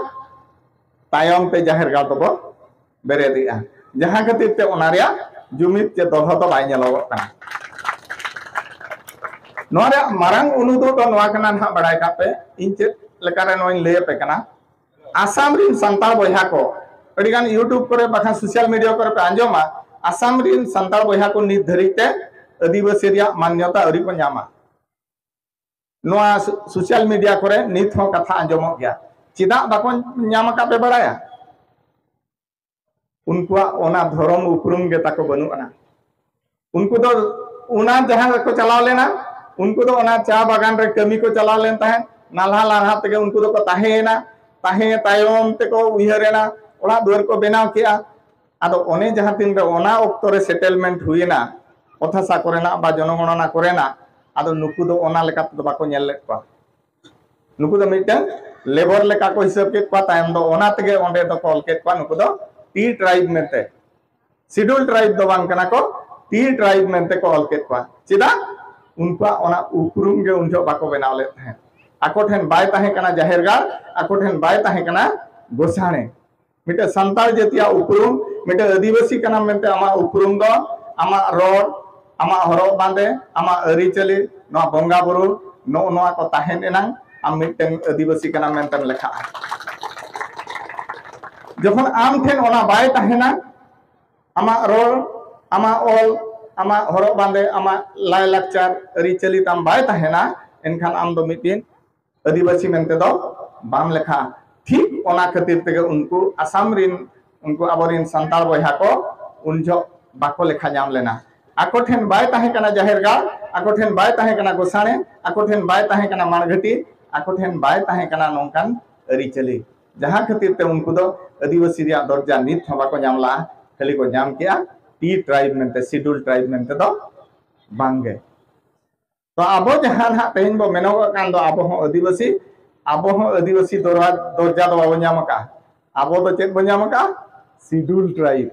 ᱛᱟᱭᱚᱢ ᱛᱮ ᱡᱟᱦᱮᱨ ᱜᱟᱲ ᱫᱚᱵᱚ ᱵᱮᱨᱮᱫᱮᱜᱼᱟ, ᱡᱟᱦᱟᱸ ᱠᱷᱟᱹᱛᱤᱨ ᱛᱮ ᱚᱱᱟ ᱨᱮᱭᱟᱜ ᱡᱩᱢᱤᱫ ᱪᱮ ᱫᱚᱦᱚ ᱫᱚ ᱵᱟᱭ ᱧᱮᱞᱚᱜᱚᱜ ᱠᱟᱱᱟ᱾ ᱱᱚᱣᱟ ᱨᱮᱭᱟᱜ ᱢᱟᱨᱟᱝ ᱩᱱᱩᱫᱩᱜ ᱫᱚ ᱱᱚᱣᱟ ᱠᱟᱱᱟ, ᱱᱟᱦᱟᱜ ᱵᱟᱲᱟᱭ ᱠᱟᱜ ᱯᱮ, ᱤᱧ ᱪᱮᱫ ᱞᱮᱠᱟᱨᱮ ᱱᱚᱣᱟᱧ ᱞᱟᱹᱭ ᱟᱯᱮ ᱠᱟᱱᱟ᱾ ᱟᱥᱟᱢ ᱨᱤᱱ ᱥᱟᱱᱛᱟᱲ ᱵᱚᱭᱦᱟ ᱠᱚ, ᱟᱹᱰᱤᱜᱟᱱ YouTube ᱠᱚᱨᱮ ᱵᱟᱠᱷᱟᱱ social media ᱠᱚᱨᱮ ᱯᱮ ᱟᱸᱡᱚᱢᱟ, ᱟᱥᱟᱢ ᱨᱤᱱ ᱥᱟᱱᱛᱟᱲ ᱵᱚᱭᱦᱟ ᱠᱚ ᱱᱤᱛ ᱫᱷᱟᱹᱨᱤᱡ ᱛᱮ ᱟᱹᱫᱤᱵᱟᱹᱥᱤ ᱨᱮᱭᱟᱜ ᱢᱟᱱᱱᱚᱛᱟ ᱟᱹᱣᱨᱤ ᱠᱚ ᱧᱟᱢᱟ᱾ ᱱᱚᱣᱟ ᱥᱳ-, social media ᱠᱚᱨᱮ ᱱᱤᱛ ᱦᱚᱸ ᱠᱟᱛᱷᱟ ᱟᱸᱡᱚᱢᱚᱜ ᱜᱮᱭᱟ᱾ ᱪᱮᱫᱟᱜ ᱵᱟᱠᱚ ᱧᱟᱢ ᱟᱠᱟᱫ ᱯᱮ ᱵᱟᱲᱟᱭᱟ? ᱩᱱᱠᱩᱣᱟᱜ ᱚᱱᱟ ᱫᱷᱚᱨᱚᱢ ᱩᱯᱨᱩᱢ ᱜᱮ ᱛᱟᱠᱚ ᱵᱟᱹᱱᱩᱜ ᱟᱱᱟ᱾ ᱩᱱᱠᱩ ᱫᱚ ᱚᱱᱟ ᱡᱟᱦᱟᱸ ᱨᱮᱠᱚ ᱪᱟᱞᱟᱣ ᱞᱮᱱᱟ, ᱩᱱᱠᱩ ᱫᱚ ᱚᱱᱟ ᱪᱟ ᱵᱟᱜᱟᱱ ᱨᱮ ᱠᱟᱹᱢᱤ ᱠᱚ ᱪᱟᱞᱟᱣ ᱞᱮᱱ ᱛᱟᱦᱮᱸᱫ, ᱱᱟᱞᱦᱟ ᱱᱟᱞᱦᱟ ᱛᱮᱜᱮ ᱩᱱᱠᱩ ᱫᱚᱠᱚ ᱛᱟᱦᱮᱸᱭᱮᱱᱟ᱾ ᱛᱟᱦᱮᱸ ᱛᱟᱭᱚᱢ ᱛᱮᱠᱚ ᱩᱭᱦᱟᱹᱨ ᱮᱱᱟ, ᱚᱲᱟᱜ ᱫᱩᱣᱟᱹᱨ ᱠᱚ ᱵᱮᱱᱟᱣ ᱠᱮᱜᱼᱟ᱾ ᱟᱫᱚ ᱚᱱᱮ ᱡᱟᱦᱟᱸ ᱛᱤᱱ ᱨᱮ ᱚᱱᱟ ᱚᱠᱛᱚ ᱨᱮ settlement ᱦᱩᱭᱮᱱᱟ, ᱚᱛ ᱦᱟᱥᱟ ᱠᱚᱨᱮᱱᱟᱜ ᱵᱟ ᱡᱚᱱᱚᱜᱚᱬᱱᱟ ᱠᱚᱨᱮᱱᱟᱜ, ᱟᱫᱚ ᱱᱩᱠᱩ ᱫᱚ ᱚᱱᱟ ᱞᱮᱠᱟ ᱛᱮᱫᱚ ᱵᱟᱠᱚ ᱧᱮᱞ ᱞᱮᱫ ᱠᱚᱣᱟ᱾ ᱱᱩᱠᱩ ᱫᱚ ᱢᱤᱫᱴᱟᱝ labour ᱞᱮᱠᱟ ᱠᱚ ᱦᱤᱥᱟᱹᱵ ᱠᱮᱫ ᱠᱚᱣᱟ, ᱛᱟᱭᱚᱢ ᱫᱚ ᱚᱱᱟ ᱛᱮᱜᱮ ᱚᱸᱰᱮ ᱫᱚᱠᱚ ᱚᱞ ᱠᱮᱫ ᱠᱚᱣᱟ, ᱱᱩᱠᱩ ᱫᱚ T tribe ᱢᱮᱱᱛᱮ᱾ Schedule tribe ᱫᱚ ᱵᱟᱝ ᱠᱟᱱᱟ ᱠᱚ, T tribe ᱢᱮᱱᱛᱮ ᱠᱚ ᱚᱞ ᱠᱮᱫ ᱠᱚᱣᱟ᱾ ᱪᱮᱫᱟᱜ? ᱩᱱᱠᱩᱣᱟᱜ ᱚᱱᱟ ᱩᱯᱨᱩᱢ ᱜᱮ ᱩᱱ ᱡᱚᱦᱚᱜ ᱵᱟᱠᱚ ᱵᱮᱱᱟᱣ ᱞᱮᱫ ᱛᱟᱦᱮᱸᱫ᱾ ᱟᱠᱚ ᱴᱷᱮᱱ ᱵᱟᱭ ᱛᱟᱦᱮᱸ ᱠᱟᱱᱟ ᱡᱟᱦᱮᱨ ᱜᱟᱲ, ᱟᱠᱚ ᱴᱷᱮᱱ ᱵᱟᱭ ᱛᱟᱦᱮᱸ ᱠᱟᱱᱟ ᱜᱚᱥᱟᱬᱮ᱾ ᱢᱤᱫᱴᱮᱱ ᱥᱟᱱᱛᱟᱲ ᱡᱟᱹᱛᱤᱭᱟᱜ ᱩᱯᱨᱩᱢ, ᱢᱤᱫᱴᱮᱱ ᱟᱹᱫᱤᱵᱟᱹᱥᱤ ᱠᱟᱱᱟᱢ ᱢᱮᱱᱛᱮ ᱟᱢᱟᱜ ᱩᱯᱨᱩᱢ ᱫᱚ ᱟᱢᱟᱜ ᱨᱚᱲ, ᱟᱢᱟᱜ ᱦᱚᱨᱚᱜ ᱵᱟᱸᱫᱮ, ᱟᱢᱟᱜ ᱟᱹᱨᱤᱪᱟᱹᱞᱤ, ᱱᱚᱣᱟ ᱵᱚᱸᱜᱟ ᱵᱩᱨᱩ, ᱱᱚᱜᱼᱚ ᱱᱚᱣᱟ ᱠᱚ ᱛᱟᱦᱮᱱ ᱮᱱᱟᱝ ᱟᱢ ᱢᱤᱫᱴᱮᱱ ᱟᱹᱫᱤᱵᱟᱹᱥᱤ ᱠᱟᱱᱟᱢ ᱢᱮᱱᱛᱮᱢ ᱞᱮᱠᱷᱟᱜᱼᱟ᱾ ᱡᱚᱠᱷᱚᱱ ᱟᱢ ᱴᱷᱮᱱ ᱚᱱᱟ ᱵᱟᱭ ᱛᱟᱦᱮᱱᱟ, ᱟᱢᱟᱜ ᱨᱚᱲ, ᱟᱢᱟᱜ ᱚᱞ, ᱟᱢᱟᱜ ᱦᱚᱨᱚᱜ ᱵᱟᱸᱫᱮ, ᱟᱢᱟᱜ ᱞᱟᱭᱼᱞᱟᱠᱪᱟᱨ, ᱟᱹᱨᱤᱪᱟᱹᱞᱤ ᱛᱟᱢ ᱵᱟᱭ ᱛᱟᱦᱮᱱᱟ, ᱮᱱᱠᱷᱟᱱ ᱟᱢ ᱫᱚ ᱢᱤᱫ ᱫᱤᱱ ᱟᱹᱫᱤᱵᱟᱹᱥᱤ ᱢᱮᱱᱛᱮ ᱫᱚ ᱵᱟᱢ ᱞᱮᱠᱷᱟᱜᱼᱟ᱾ ᱴᱷᱤᱠ ᱚᱱᱟ ᱠᱷᱟᱹᱛᱤᱨ ᱛᱮᱜᱮ ᱩᱱᱠᱩ ᱟᱥᱟᱢ ᱨᱤᱱ, ᱩᱱᱠᱩ ᱟᱵᱚᱨᱤᱱ ᱥᱟᱱᱛᱟᱲ ᱵᱚᱭᱦᱟ ᱠᱚ ᱩᱱ ᱡᱚᱦᱚᱜ ᱵᱟᱠᱚ ᱞᱮᱠᱷᱟ ᱧᱟᱢ ᱞᱮᱱᱟ᱾ ᱟᱠᱚ ᱴᱷᱮᱱ ᱵᱟᱭ ᱛᱟᱦᱮᱸ ᱠᱟᱱᱟ ᱡᱟᱦᱮᱨ ᱜᱟᱲ, ᱟᱠᱚ ᱴᱷᱮᱱ ᱵᱟᱭ ᱛᱟᱦᱮᱸ ᱠᱟᱱᱟ ᱜᱚᱥᱟᱬᱮ, ᱟᱠᱚ ᱴᱷᱮᱱ ᱵᱟᱭ ᱛᱟᱦᱮᱸ ᱠᱟᱱᱟ ᱢᱟᱲᱜᱷᱟᱹᱴᱤ, ᱟᱠᱚ ᱴᱷᱮᱱ ᱵᱟᱭ ᱛᱟᱦᱮᱸ ᱠᱟᱱᱟ ᱱᱚᱝᱠᱟᱱ ᱟᱹᱨᱤᱪᱟᱹᱞᱤ, ᱡᱟᱦᱟᱸ ᱠᱷᱟᱹᱛᱤᱨ ᱛᱮ ᱩᱱᱠᱩ ᱫᱚ ᱟᱹᱫᱤᱵᱟᱹᱥᱤ ᱨᱮᱭᱟᱜ ᱫᱚᱨᱡᱟ ᱱᱤᱛ ᱦᱚᱸ ᱵᱟᱠᱚ ᱧᱟᱢ ᱞᱟᱜᱼᱟ, ᱠᱷᱟᱹᱞᱤ ᱠᱚ ᱧᱟᱢ ᱠᱮᱜᱼᱟ ᱴᱤ ᱴᱨᱟᱭᱤᱵᱽ ᱢᱮᱱᱛᱮ, ᱥᱤᱰᱩᱞ ᱴᱨᱟᱭᱤᱵᱽ ᱢᱮᱱᱛᱮ ᱫᱚ ᱵᱟᱝᱜᱮ᱾ ᱛᱚ ᱟᱵᱚ ᱡᱟᱦᱟᱸ ᱱᱟᱦᱟᱜ ᱛᱮᱦᱮᱧ ᱵᱚ ᱢᱮᱱᱚᱜᱚᱜ ᱠᱟᱱ ᱫᱚ ᱟᱵᱚ ᱦᱚᱸ ᱟᱹᱫᱤᱵᱟᱹᱥᱤ, ᱟᱵᱚ ᱦᱚᱸ ᱟᱹᱫᱤᱵᱟᱹᱥᱤ ᱫᱚᱨᱟ-, ᱫᱚᱨᱡᱟ ᱫᱚ ᱵᱟᱵᱚ ᱧᱟᱢ ᱟᱠᱟᱫᱼᱟ᱾ ᱟᱵᱚ ᱫᱚ ᱪᱮᱫ ᱵᱚ ᱧᱟᱢ ᱟᱠᱟᱫᱼᱟ? Schedule tribe.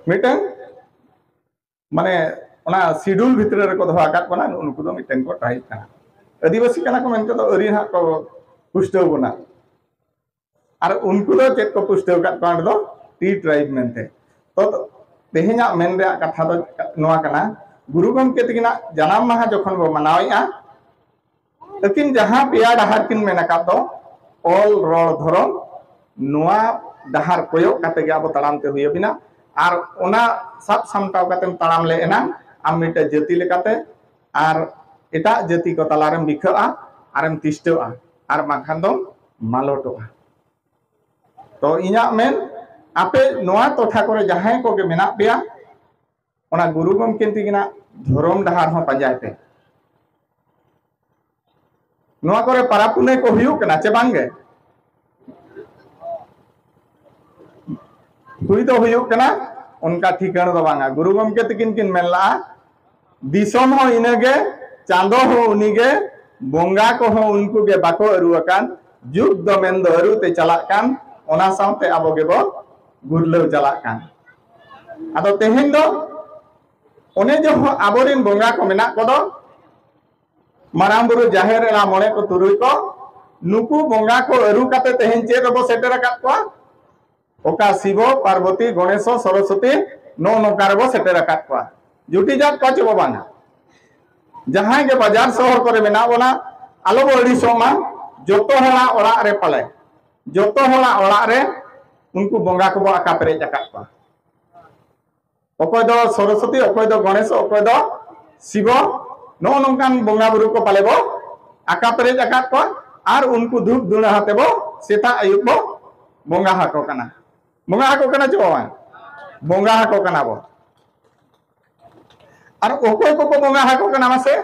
ᱢᱤᱫᱴᱟᱝ ᱢᱟᱱᱮ ᱚᱱᱟ ᱥᱤᱰᱩᱞ ᱵᱷᱤᱛᱨᱤ ᱨᱮᱠᱚ ᱫᱚᱦᱚ ᱟᱠᱟᱫ ᱵᱚᱱᱟ, ᱱᱩᱜᱼᱩ ᱱᱩᱠᱩ ᱫᱚ ᱢᱤᱫᱴᱟᱝ ᱠᱚ ᱴᱨᱟᱭᱤᱵᱽ ᱠᱟᱱᱟ᱾ ᱟᱹᱫᱤᱵᱟᱹᱥᱤ ᱠᱟᱱᱟ ᱠᱚ ᱢᱮᱱᱛᱮ ᱫᱚ ᱟᱹᱣᱨᱤ ᱱᱟᱦᱟᱜ ᱠᱚ ᱯᱩᱥᱴᱟᱹᱣ ᱵᱚᱱᱟ᱾ ᱟᱨ ᱩᱱᱠᱩ ᱫᱚ ᱪᱮᱫ ᱠᱚ ᱯᱩᱥᱴᱟᱹᱣ ᱟᱠᱟᱫ ᱠᱚᱣᱟ ᱚᱸᱰᱮ ᱫᱚ? ᱴᱤ ᱴᱨᱟᱭᱤᱵᱽ ᱢᱮᱱᱛᱮ᱾ ᱛᱚ ᱛᱮᱦᱮᱧᱟᱜ ᱢᱮᱱ ᱨᱮᱭᱟᱜ ᱠᱟᱛᱷᱟ ᱫᱚ ᱱᱚᱣᱟ ᱠᱟᱱᱟ, ᱜᱩᱨᱩ ᱜᱚᱢᱠᱮ ᱛᱟᱹᱠᱤᱱᱟᱜ ᱡᱟᱱᱟᱢ ᱢᱟᱦᱟ ᱡᱚᱠᱷᱚᱱ ᱵᱚ ᱢᱟᱱᱟᱣᱮᱫᱼᱟ, ᱟᱹᱠᱤᱱ ᱡᱟᱦᱟᱸ ᱯᱮᱭᱟ ᱰᱟᱦᱟᱨ ᱠᱤᱱ ᱢᱮᱱ ᱟᱠᱟᱫ ᱫᱚ, ᱚᱞ, ᱨᱚᱲ, ᱫᱷᱚᱨᱚᱢ, ᱱᱚᱣᱟ ᱰᱟᱦᱟᱨ ᱠᱚᱭᱚᱜ ᱠᱟᱛᱮ ᱜᱮ ᱟᱵᱚ ᱛᱟᱲᱟᱢ ᱛᱮ ᱦᱩᱭ ᱟᱵᱤᱱᱟ᱾ ᱟᱨ ᱚᱱᱟ ᱥᱟᱵ ᱥᱟᱢᱴᱟᱣ ᱠᱟᱛᱮᱢ ᱛᱟᱲᱟᱢ ᱞᱮ ᱮᱱᱟᱝ ᱟᱢ ᱢᱤᱫᱴᱮᱡ ᱡᱟᱹᱛᱤ ᱞᱮᱠᱟᱛᱮ ᱟᱨ ᱮᱴᱟᱜ ᱡᱟᱹᱛᱤ ᱠᱚ ᱛᱟᱞᱟᱨᱮᱢ ᱵᱤᱠᱷᱟᱹᱜᱼᱟ, ᱟᱨᱮᱢ ᱛᱤᱥᱴᱟᱹᱜᱼᱟ, ᱟᱨ ᱵᱟᱝᱠᱷᱟᱱ ᱫᱚᱢ ᱢᱟᱞᱚᱴᱚᱜᱼᱟ᱾ ᱛᱚ ᱤᱧᱟᱹᱜ ᱢᱮᱱ, ᱟᱯᱮ ᱱᱚᱣᱟ ᱴᱚᱴᱷᱟ ᱠᱚᱨᱮ ᱡᱟᱦᱟᱸᱭ ᱠᱚᱜᱮ ᱢᱮᱱᱟᱜ ᱯᱮᱭᱟ, ᱚᱱᱟ ᱜᱩᱨᱩ ᱜᱚᱢᱠᱮ ᱛᱟᱹᱠᱤᱱᱟᱜ ᱫᱷᱚᱨᱚᱢ ᱰᱟᱦᱟᱨ ᱦᱚᱸ ᱯᱟᱸᱡᱟᱭ ᱯᱮ᱾ ᱱᱚᱣᱟ ᱠᱚᱨᱮ ᱯᱟᱨᱟᱵᱽ ᱯᱩᱱᱟᱹᱭ ᱠᱚ ᱦᱩᱭᱩᱜ ᱠᱟᱱᱟ ᱪᱮ ᱵᱟᱝ ᱜᱮ? ᱦᱩᱭ ᱫᱚ ᱦᱩᱭᱩᱜ ᱠᱟᱱᱟ, ᱚᱱᱠᱟ ᱴᱷᱤᱠᱟᱹᱬ ᱫᱚ ᱵᱟᱝᱟ᱾ ᱜᱩᱨᱩ ᱜᱚᱢᱠᱮ ᱛᱟᱹᱠᱤᱱ ᱠᱤᱱ ᱢᱮᱱ ᱞᱟᱜᱼᱟ, ᱫᱤᱥᱚᱢ ᱦᱚᱸ ᱤᱱᱟᱹᱜᱮ, ᱪᱟᱸᱫᱚ ᱦᱚᱸ ᱩᱱᱤᱜᱮ, ᱵᱚᱸᱜᱟ ᱠᱚᱦᱚᱸ ᱩᱱᱠᱩ ᱜᱮ ᱵᱟᱠᱚ ᱟᱹᱨᱩ ᱟᱠᱟᱱ, ᱡᱩᱜᱽ ᱫᱚ ᱢᱮᱱᱫᱚ ᱟᱹᱨᱩ ᱛᱮ ᱪᱟᱞᱟᱜ ᱠᱟᱱ, ᱚᱱᱟ ᱥᱟᱶᱛᱮ ᱟᱵᱚ ᱜᱮᱵᱚ ᱜᱩᱨᱞᱟᱹᱣ ᱪᱟᱞᱟᱜ ᱠᱟᱱ᱾ ᱟᱫᱚ ᱛᱮᱦᱮᱧ ᱫᱚ ᱚᱱᱮ ᱡᱮ ᱟᱵᱚᱨᱮᱱ ᱵᱚᱸᱜᱟ ᱠᱚ ᱢᱮᱱᱟᱜ ᱠᱚᱫᱚ, ᱢᱟᱨᱟᱝ ᱵᱩᱨᱩ, ᱡᱟᱦᱮᱨ ᱮᱨᱟ, ᱢᱚᱬᱮ ᱠᱚ, ᱛᱩᱨᱩᱭ ᱠᱚ, ᱱᱩᱠᱩ ᱵᱚᱸᱜᱟ ᱠᱚ ᱟᱹᱨᱩ ᱠᱟᱛᱮ ᱛᱮᱦᱮᱧ ᱪᱮᱫ ᱨᱮᱵᱚ ᱥᱮᱴᱮᱨ ᱟᱠᱟᱫ ᱠᱚᱣᱟ? ᱚᱠᱟ ᱥᱤᱵᱚ, ᱯᱟᱨᱵᱚᱛᱤ, ᱜᱚᱬᱮᱥᱚ, ᱥᱚᱨᱚᱥᱚᱛᱤ, ᱱᱚᱜᱼᱚ ᱱᱚᱝᱠᱟ ᱨᱮᱵᱚ ᱥᱮᱴᱮᱨ ᱟᱠᱟᱫ ᱠᱚᱣᱟ᱾ ᱡᱩᱴᱤᱡᱟᱜ ᱠᱚᱣᱟ ᱪᱮ ᱵᱚ ᱵᱟᱝᱟ? ᱡᱟᱦᱟᱸᱭ ᱜᱮ ᱵᱟᱡᱟᱨ ᱥᱚᱦᱚᱨ ᱠᱚᱨᱮ ᱢᱮᱱᱟᱜ ᱵᱚᱱᱟ, ᱟᱞᱚ ᱵᱚ ᱟᱹᱲᱤᱥᱚᱜ ᱢᱟ᱾ ᱡᱚᱛᱚ ᱦᱚᱲᱟᱜ ᱚᱲᱟᱜ ᱨᱮ ᱯᱟᱞᱮ ᱡᱚᱛᱚ ᱦᱚᱲᱟᱜ ᱚᱲᱟᱜ ᱨᱮ ᱩᱱᱠᱩ ᱵᱚᱸᱜᱟ ᱠᱚᱵᱚ ᱟᱠᱟ ᱯᱮᱨᱮᱡ ᱟᱠᱟᱫ ᱠᱚᱣᱟ᱾ ᱚᱠᱚᱭ ᱫᱚ ᱥᱚᱨᱚᱥᱚᱛᱤ, ᱚᱠᱚᱭ ᱫᱚ ᱜᱚᱬᱮᱥ, ᱚᱠᱚᱭ ᱫᱚ ᱥᱤᱵᱚ, ᱱᱚᱜᱼᱚ ᱱᱚᱝᱠᱟᱱ ᱵᱚᱸᱜᱟ ᱵᱩᱨᱩ ᱠᱚ ᱯᱟᱞᱮ ᱵᱚ ᱟᱠᱟ ᱯᱮᱨᱮᱡ ᱟᱠᱟᱫ ᱠᱚᱣᱟ᱾ ᱟᱨ ᱩᱱᱠᱩ ᱫᱷᱩᱯ ᱫᱷᱩᱬᱟᱹ ᱟᱛᱮ ᱵᱚ ᱥᱮᱛᱟᱜ ᱟᱹᱭᱩᱵ ᱵᱚ ᱵᱚᱸᱜᱟ ᱟᱠᱚ ᱠᱟᱱᱟ᱾ ᱵᱚᱸᱜᱟ ᱟᱠᱚ ᱠᱟᱱᱟ ᱪᱮ ᱵᱟᱝ? ᱵᱚᱸᱜᱟ ᱟᱠᱚ ᱠᱟᱱᱟ ᱵᱚ᱾ ᱟᱨ ᱚᱠᱚᱭ ᱠᱚᱠᱚ ᱵᱚᱸᱜᱟ ᱟᱠᱚ ᱠᱟᱱᱟ ᱢᱟᱥᱮ?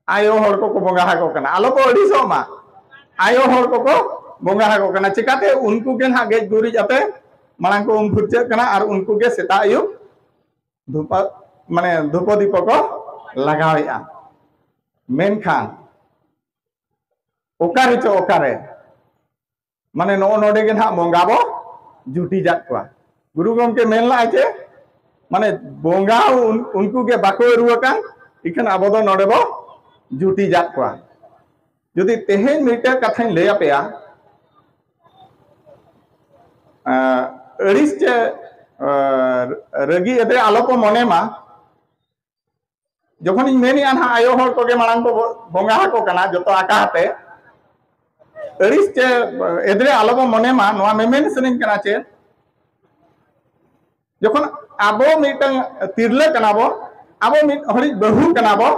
ᱟᱭᱳ ᱦᱚᱲ ᱠᱚᱠᱚ ᱵᱚᱸᱜᱟ ᱟᱠᱚ ᱠᱟᱱᱟ᱾ ᱟᱞᱚ ᱠᱚ ᱟᱹᱲᱤᱥᱚᱜ ᱢᱟ, ᱟᱭᱳ ᱦᱚᱲ ᱠᱚᱠᱚ ᱵᱚᱸᱜᱟ ᱟᱠᱚ ᱠᱟᱱᱟ᱾ ᱪᱤᱠᱟᱹᱛᱮ? ᱩᱱᱠᱩ ᱜᱮ ᱱᱟᱦᱟᱜ ᱜᱮᱡ ᱜᱩᱨᱤᱡ ᱟᱛᱮ ᱢᱟᱲᱟᱝ ᱠᱚ ᱩᱢ ᱯᱷᱩᱨᱪᱟᱹᱜ ᱠᱟᱱᱟ ᱟᱨ ᱩᱱᱠᱩ ᱜᱮ ᱥᱮᱛᱟᱜ ᱟᱹᱭᱩᱵ ᱫᱷᱩᱯᱟ, ᱢᱟᱱᱮ ᱫᱷᱩᱯᱚ ᱫᱤᱯᱚ ᱠᱚ ᱞᱟᱜᱟᱣᱮᱫᱼᱟ᱾ ᱢᱮᱱᱠᱷᱟᱱ ᱚᱠᱟ ᱨᱮᱪᱚ ᱚᱠᱟᱨᱮ ᱢᱟᱱᱮ ᱱᱚᱜᱼᱚ ᱱᱚᱰᱮ ᱜᱮ ᱱᱟᱦᱟᱜ ᱵᱚᱸᱜᱟ ᱵᱚ ᱡᱩᱴᱤᱡᱟᱫ ᱠᱚᱣᱟ᱾ ᱜᱩᱨᱩ ᱜᱚᱢᱠᱮ ᱢᱮᱱ ᱞᱟᱜᱼᱟ ᱪᱮ, ᱢᱟᱱᱮ ᱵᱚᱸᱜᱟ ᱩᱱ-, ᱩᱱᱠᱩ ᱜᱮ ᱵᱟᱠᱚ ᱟᱹᱨᱩ ᱟᱠᱟᱱ, ᱤᱠᱷᱟᱹᱱ ᱟᱵᱚ ᱫᱚ ᱱᱚᱰᱮ ᱵᱚ ᱡᱩᱴᱤᱡᱟᱫ ᱠᱚᱣᱟ᱾ ᱡᱩᱫᱤ ᱛᱮᱦᱮᱧ ᱢᱤᱫᱴᱮᱱ ᱠᱟᱛᱷᱟᱧ ᱞᱟᱹᱭ ᱟᱯᱮᱭᱟ, ᱮᱸ, ᱟᱹᱲᱤᱥ ᱪᱮ, ᱮᱸ, ᱨᱟᱹᱜᱤ ᱮᱫᱨᱮ ᱟᱞᱚ ᱠᱚ ᱢᱚᱱᱮ ᱢᱟ᱾ ᱡᱚᱠᱷᱚᱱᱤᱧ ᱢᱮᱱᱮᱜᱼᱟ ᱱᱟᱦᱟᱜ, ᱟᱭᱳ ᱦᱚᱲ ᱠᱚᱜᱮ ᱢᱟᱲᱟᱝ ᱠᱚ ᱵᱚ-, ᱵᱚᱸᱜᱟ ᱟᱠᱚ ᱠᱟᱱᱟ, ᱡᱚᱛᱚ ᱟᱠᱟ ᱟᱛᱮ᱾ ᱟᱹᱲᱤᱥ ᱪᱮ ᱮᱫᱽᱨᱮ ᱟᱞᱚ ᱵᱚ ᱢᱚᱱᱮ ᱢᱟ, ᱱᱚᱣᱟ ᱢᱮᱢᱮᱱ ᱥᱟᱱᱟᱧ ᱠᱟᱱᱟ ᱪᱮ, ᱡᱚᱠᱷᱚᱱ ᱟᱵᱚ ᱢᱤᱫᱴᱟᱝ ᱛᱤᱨᱞᱟᱹ ᱠᱟᱱᱟ ᱵᱚ, ᱟᱵᱚ ᱢᱤᱫ ᱦᱚᱲᱤᱡ ᱵᱟᱹᱦᱩ ᱠᱟᱱᱟ ᱵᱚ,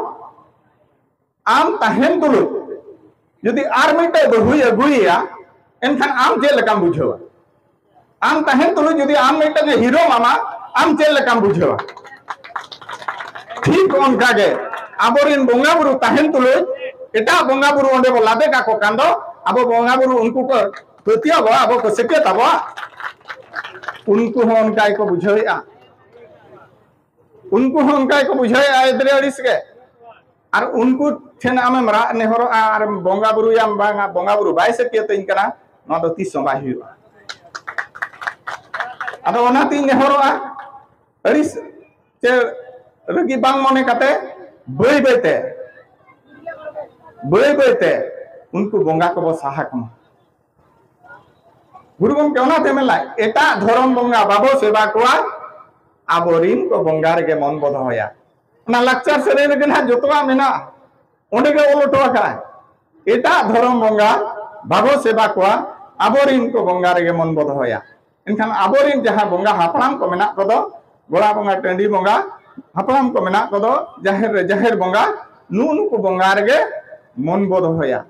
ᱟᱢ ᱛᱟᱦᱮᱱ ᱛᱩᱞᱩᱡ ᱡᱩᱫᱤ ᱟᱨ ᱢᱤᱫᱴᱟᱝ ᱵᱟᱹᱦᱩᱭ ᱟᱹᱜᱩᱭᱮᱭᱟ, ᱮᱱᱠᱷᱟᱱ ᱟᱢ ᱪᱮᱫ ᱞᱮᱠᱟᱢ ᱵᱩᱡᱷᱟᱹᱣᱟ? ᱟᱢ ᱛᱟᱦᱮᱱ ᱛᱩᱞᱩᱡ ᱡᱩᱫᱤ ᱟᱢ ᱢᱤᱫᱴᱟᱝ ᱮ ᱦᱤᱨᱳᱢ ᱟᱢᱟ, ᱟᱢ ᱪᱮᱫ ᱞᱮᱠᱟᱢ ᱵᱩᱡᱷᱟᱹᱣᱟ? ᱴᱷᱤᱠ ᱚᱱᱠᱟ ᱜᱮ ᱟᱵᱚᱨᱮᱱ ᱵᱚᱸᱜᱟ ᱵᱩᱨᱩ ᱛᱟᱦᱮᱱ ᱛᱩᱞᱩᱡ ᱮᱴᱟᱜ ᱵᱚᱸᱜᱟ ᱵᱩᱨᱩ ᱚᱸᱰᱮ ᱵᱚ ᱞᱟᱫᱮ ᱠᱟᱠᱚ ᱠᱷᱟᱱ ᱫᱚ ᱟᱵᱚ ᱵᱚᱸᱜᱟ ᱵᱩᱨᱩ ᱩᱱᱠᱩ ᱠᱚ ᱯᱟᱹᱛᱭᱟᱹᱣ ᱟᱵᱚ, ᱟᱵᱚ ᱠᱚ ᱥᱤᱠᱷᱟᱹᱛ ᱟᱵᱚ, ᱩᱱᱠᱩ ᱦᱚᱸ ᱚᱱᱠᱟ ᱜᱮᱠᱚ ᱵᱩᱡᱷᱟᱹᱣᱮᱫᱼᱟ᱾ ᱩᱱᱠᱩ ᱦᱚᱸ ᱚᱱᱠᱟ ᱜᱮᱠᱚ ᱵᱩᱡᱷᱟᱹᱣᱮᱫᱼᱟ, ᱮᱫᱽᱨᱮ ᱟᱹᱲᱤᱥ ᱜᱮ᱾ ᱟᱨ ᱩᱱᱠᱩ ᱴᱷᱮᱱ ᱟᱢᱮᱢ ᱨᱟᱜ ᱱᱮᱦᱚᱨᱚᱜᱼᱟ ᱟᱨ ᱵᱚᱸᱜᱟ ᱵᱩᱨᱩᱭᱟᱢ, ᱵᱟᱝᱟ ᱵᱚᱸᱜᱟ ᱵᱩᱨᱩ ᱵᱟᱭ ᱥᱟᱹᱠᱭᱟᱹᱛᱟᱹᱧ ᱠᱟᱱᱟ, ᱱᱚᱣᱟ ᱫᱚ ᱛᱤᱥ ᱦᱚᱸ ᱵᱟᱭ ᱦᱩᱭᱩᱜᱼᱟ᱾ ᱟᱫᱚ ᱚᱱᱟᱛᱤᱧ ᱱᱮᱦᱚᱨᱚᱜᱼᱟ, ᱟᱹᱲᱤᱥ ᱪᱮ ᱨᱟᱹᱜᱤ ᱵᱟᱝ ᱢᱚᱱᱮ ᱠᱟᱛᱮ ᱵᱟᱹᱭ ᱵᱟᱹᱭ ᱛᱮ, ᱵᱟᱹᱭ ᱵᱟᱹᱭ ᱛᱮ ᱩᱱᱠᱩ ᱵᱚᱸᱜᱟ ᱠᱚᱵᱚ ᱥᱟᱦᱟ ᱠᱚᱢᱟ᱾ ᱜᱩᱨᱩ ᱜᱚᱢᱠᱮ ᱚᱱᱟᱛᱮ ᱢᱮᱱ ᱞᱮᱫ, ᱮᱴᱟᱜ ᱫᱷᱚᱨᱚᱢ ᱵᱚᱸᱜᱟ ᱵᱟᱵᱚ ᱥᱮᱵᱟ ᱠᱚᱣᱟ, ᱟᱵᱚᱨᱤᱱ ᱠᱚ ᱵᱚᱸᱜᱟ ᱨᱮᱜᱮ ᱢᱚᱱ ᱵᱚ ᱫᱚᱦᱚᱭᱟ᱾ ᱚᱱᱟ ᱞᱟᱠᱪᱟᱨ ᱥᱮᱨᱮᱧ ᱨᱮᱜᱮ ᱱᱟᱦᱟᱜ ᱡᱚᱛᱚᱣᱟᱜ ᱢᱮᱱᱟᱜᱼᱟ, ᱚᱸᱰᱮ ᱜᱮ ᱚᱞ ᱦᱚᱴᱚ ᱟᱠᱟᱫᱼᱟᱭ᱾ ᱮᱴᱟᱜ ᱫᱷᱚᱨᱚᱢ ᱵᱚᱸᱜᱟ ᱵᱟᱵᱚ ᱥᱮᱵᱟ ᱠᱚᱣᱟ, ᱟᱵᱚᱨᱤᱱ ᱠᱚ ᱵᱚᱸᱜᱟ ᱨᱮᱜᱮ ᱢᱚᱱ ᱵᱚ ᱫᱚᱦᱚᱭᱟ᱾ ᱮᱱᱠᱷᱟᱱ ᱟᱵᱚᱨᱤᱱ ᱡᱟᱦᱟᱸ ᱵᱚᱸᱜᱟ ᱦᱟᱯᱲᱟᱢ ᱠᱚ ᱢᱮᱱᱟᱜ ᱠᱚᱫᱚ, ᱜᱚᱲᱟ ᱵᱚᱸᱜᱟ, ᱴᱟᱺᱰᱤ ᱵᱚᱸᱜᱟ, ᱦᱟᱯᱲᱟᱢ ᱠᱚ ᱢᱮᱱᱟᱜ ᱠᱚᱫᱚ, ᱡᱟᱦᱮᱨ ᱨᱮ ᱡᱟᱦᱮᱨ ᱵᱚᱸᱜᱟ, ᱱᱩᱜᱼᱩ ᱱᱩᱠᱩ ᱵᱚᱸᱜᱟ ᱨᱮᱜᱮ ᱢᱚᱱ ᱵᱚ ᱫᱚᱦᱚᱭᱟ᱾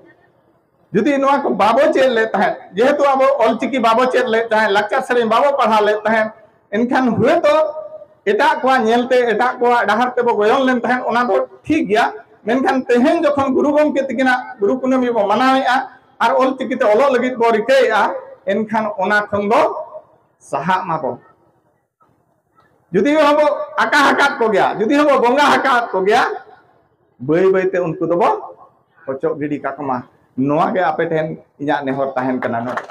ᱡᱩᱫᱤ ᱱᱚᱣᱟ ᱠᱚ ᱵᱟᱵᱚ ᱪᱮᱫ ᱞᱮᱫ ᱛᱟᱦᱮᱸᱫ, ᱡᱮᱦᱮᱛᱩ ᱟᱵᱚ ᱚᱞᱪᱤᱠᱤ ᱵᱟᱵᱚ ᱪᱮᱫ ᱞᱮᱫ ᱛᱟᱦᱮᱸᱫ, ᱞᱟᱠᱪᱟᱨ ᱥᱮᱨᱮᱧ ᱵᱟᱵᱚ ᱯᱟᱲᱦᱟᱣ ᱞᱮᱫ ᱛᱟᱦᱮᱸᱫ, ᱮᱱᱠᱷᱟᱱ ᱦᱩᱭᱛᱚ ᱮᱴᱟᱜ ᱠᱚᱣᱟᱜ ᱧᱮᱞᱛᱮ, ᱮᱴᱟᱜ ᱠᱚᱣᱟᱜ ᱰᱟᱦᱟᱨ ᱛᱮᱵᱚ ᱜᱚᱭᱚᱱ ᱞᱮᱱ ᱛᱟᱦᱮᱸᱫ, ᱚᱱᱟ ᱫᱚ ᱴᱷᱤᱠ ᱜᱮᱭᱟ᱾ ᱢᱮᱱᱠᱷᱟᱱ ᱛᱮᱦᱮᱧ ᱡᱚᱠᱷᱚᱱ ᱜᱩᱨᱩ ᱜᱚᱢᱠᱮ ᱛᱤᱠᱤᱱᱟᱜ ᱜᱩᱨᱩ ᱠᱩᱱᱟᱹᱢᱤ ᱵᱚ ᱢᱟᱱᱟᱣᱮᱫᱼᱟ ᱟᱨ ᱚᱞᱪᱤᱠᱤᱛᱮ ᱚᱞᱚᱜ ᱞᱟᱹᱜᱤᱫ ᱵᱚ ᱨᱤᱠᱟᱹᱭᱮᱫᱼᱟ, ᱮᱱᱠᱷᱟᱱ ᱚᱱᱟ ᱠᱷᱚᱱ ᱫᱚ ᱥᱟᱦᱟᱜ ᱢᱟᱵᱚ᱾ ᱡᱩᱫᱤ ᱦᱚᱸᱵᱚ ᱟᱠᱟ ᱟᱠᱟᱫ ᱠᱚᱜᱮᱭᱟ, ᱡᱩᱫᱤ ᱦᱚᱸᱵᱚ ᱵᱚᱸᱜᱟ ᱟᱠᱟᱫ ᱠᱚᱜᱮᱭᱟ, ᱵᱟᱹᱭ ᱵᱟᱹᱭᱛᱮ ᱩᱱᱠᱩ ᱫᱚᱵᱚ ᱚᱪᱚᱜ ᱜᱤᱰᱤ ᱠᱟᱠᱚ ᱢᱟ᱾ ᱱᱚᱣᱟ ᱜᱮ ᱟᱯᱮ ᱴᱷᱮᱱ ᱤᱧᱟᱹᱜ ᱱᱮᱦᱚᱨ ᱛᱟᱦᱮᱱ ᱠᱟᱱᱟ᱾ ᱱᱚᱰᱮ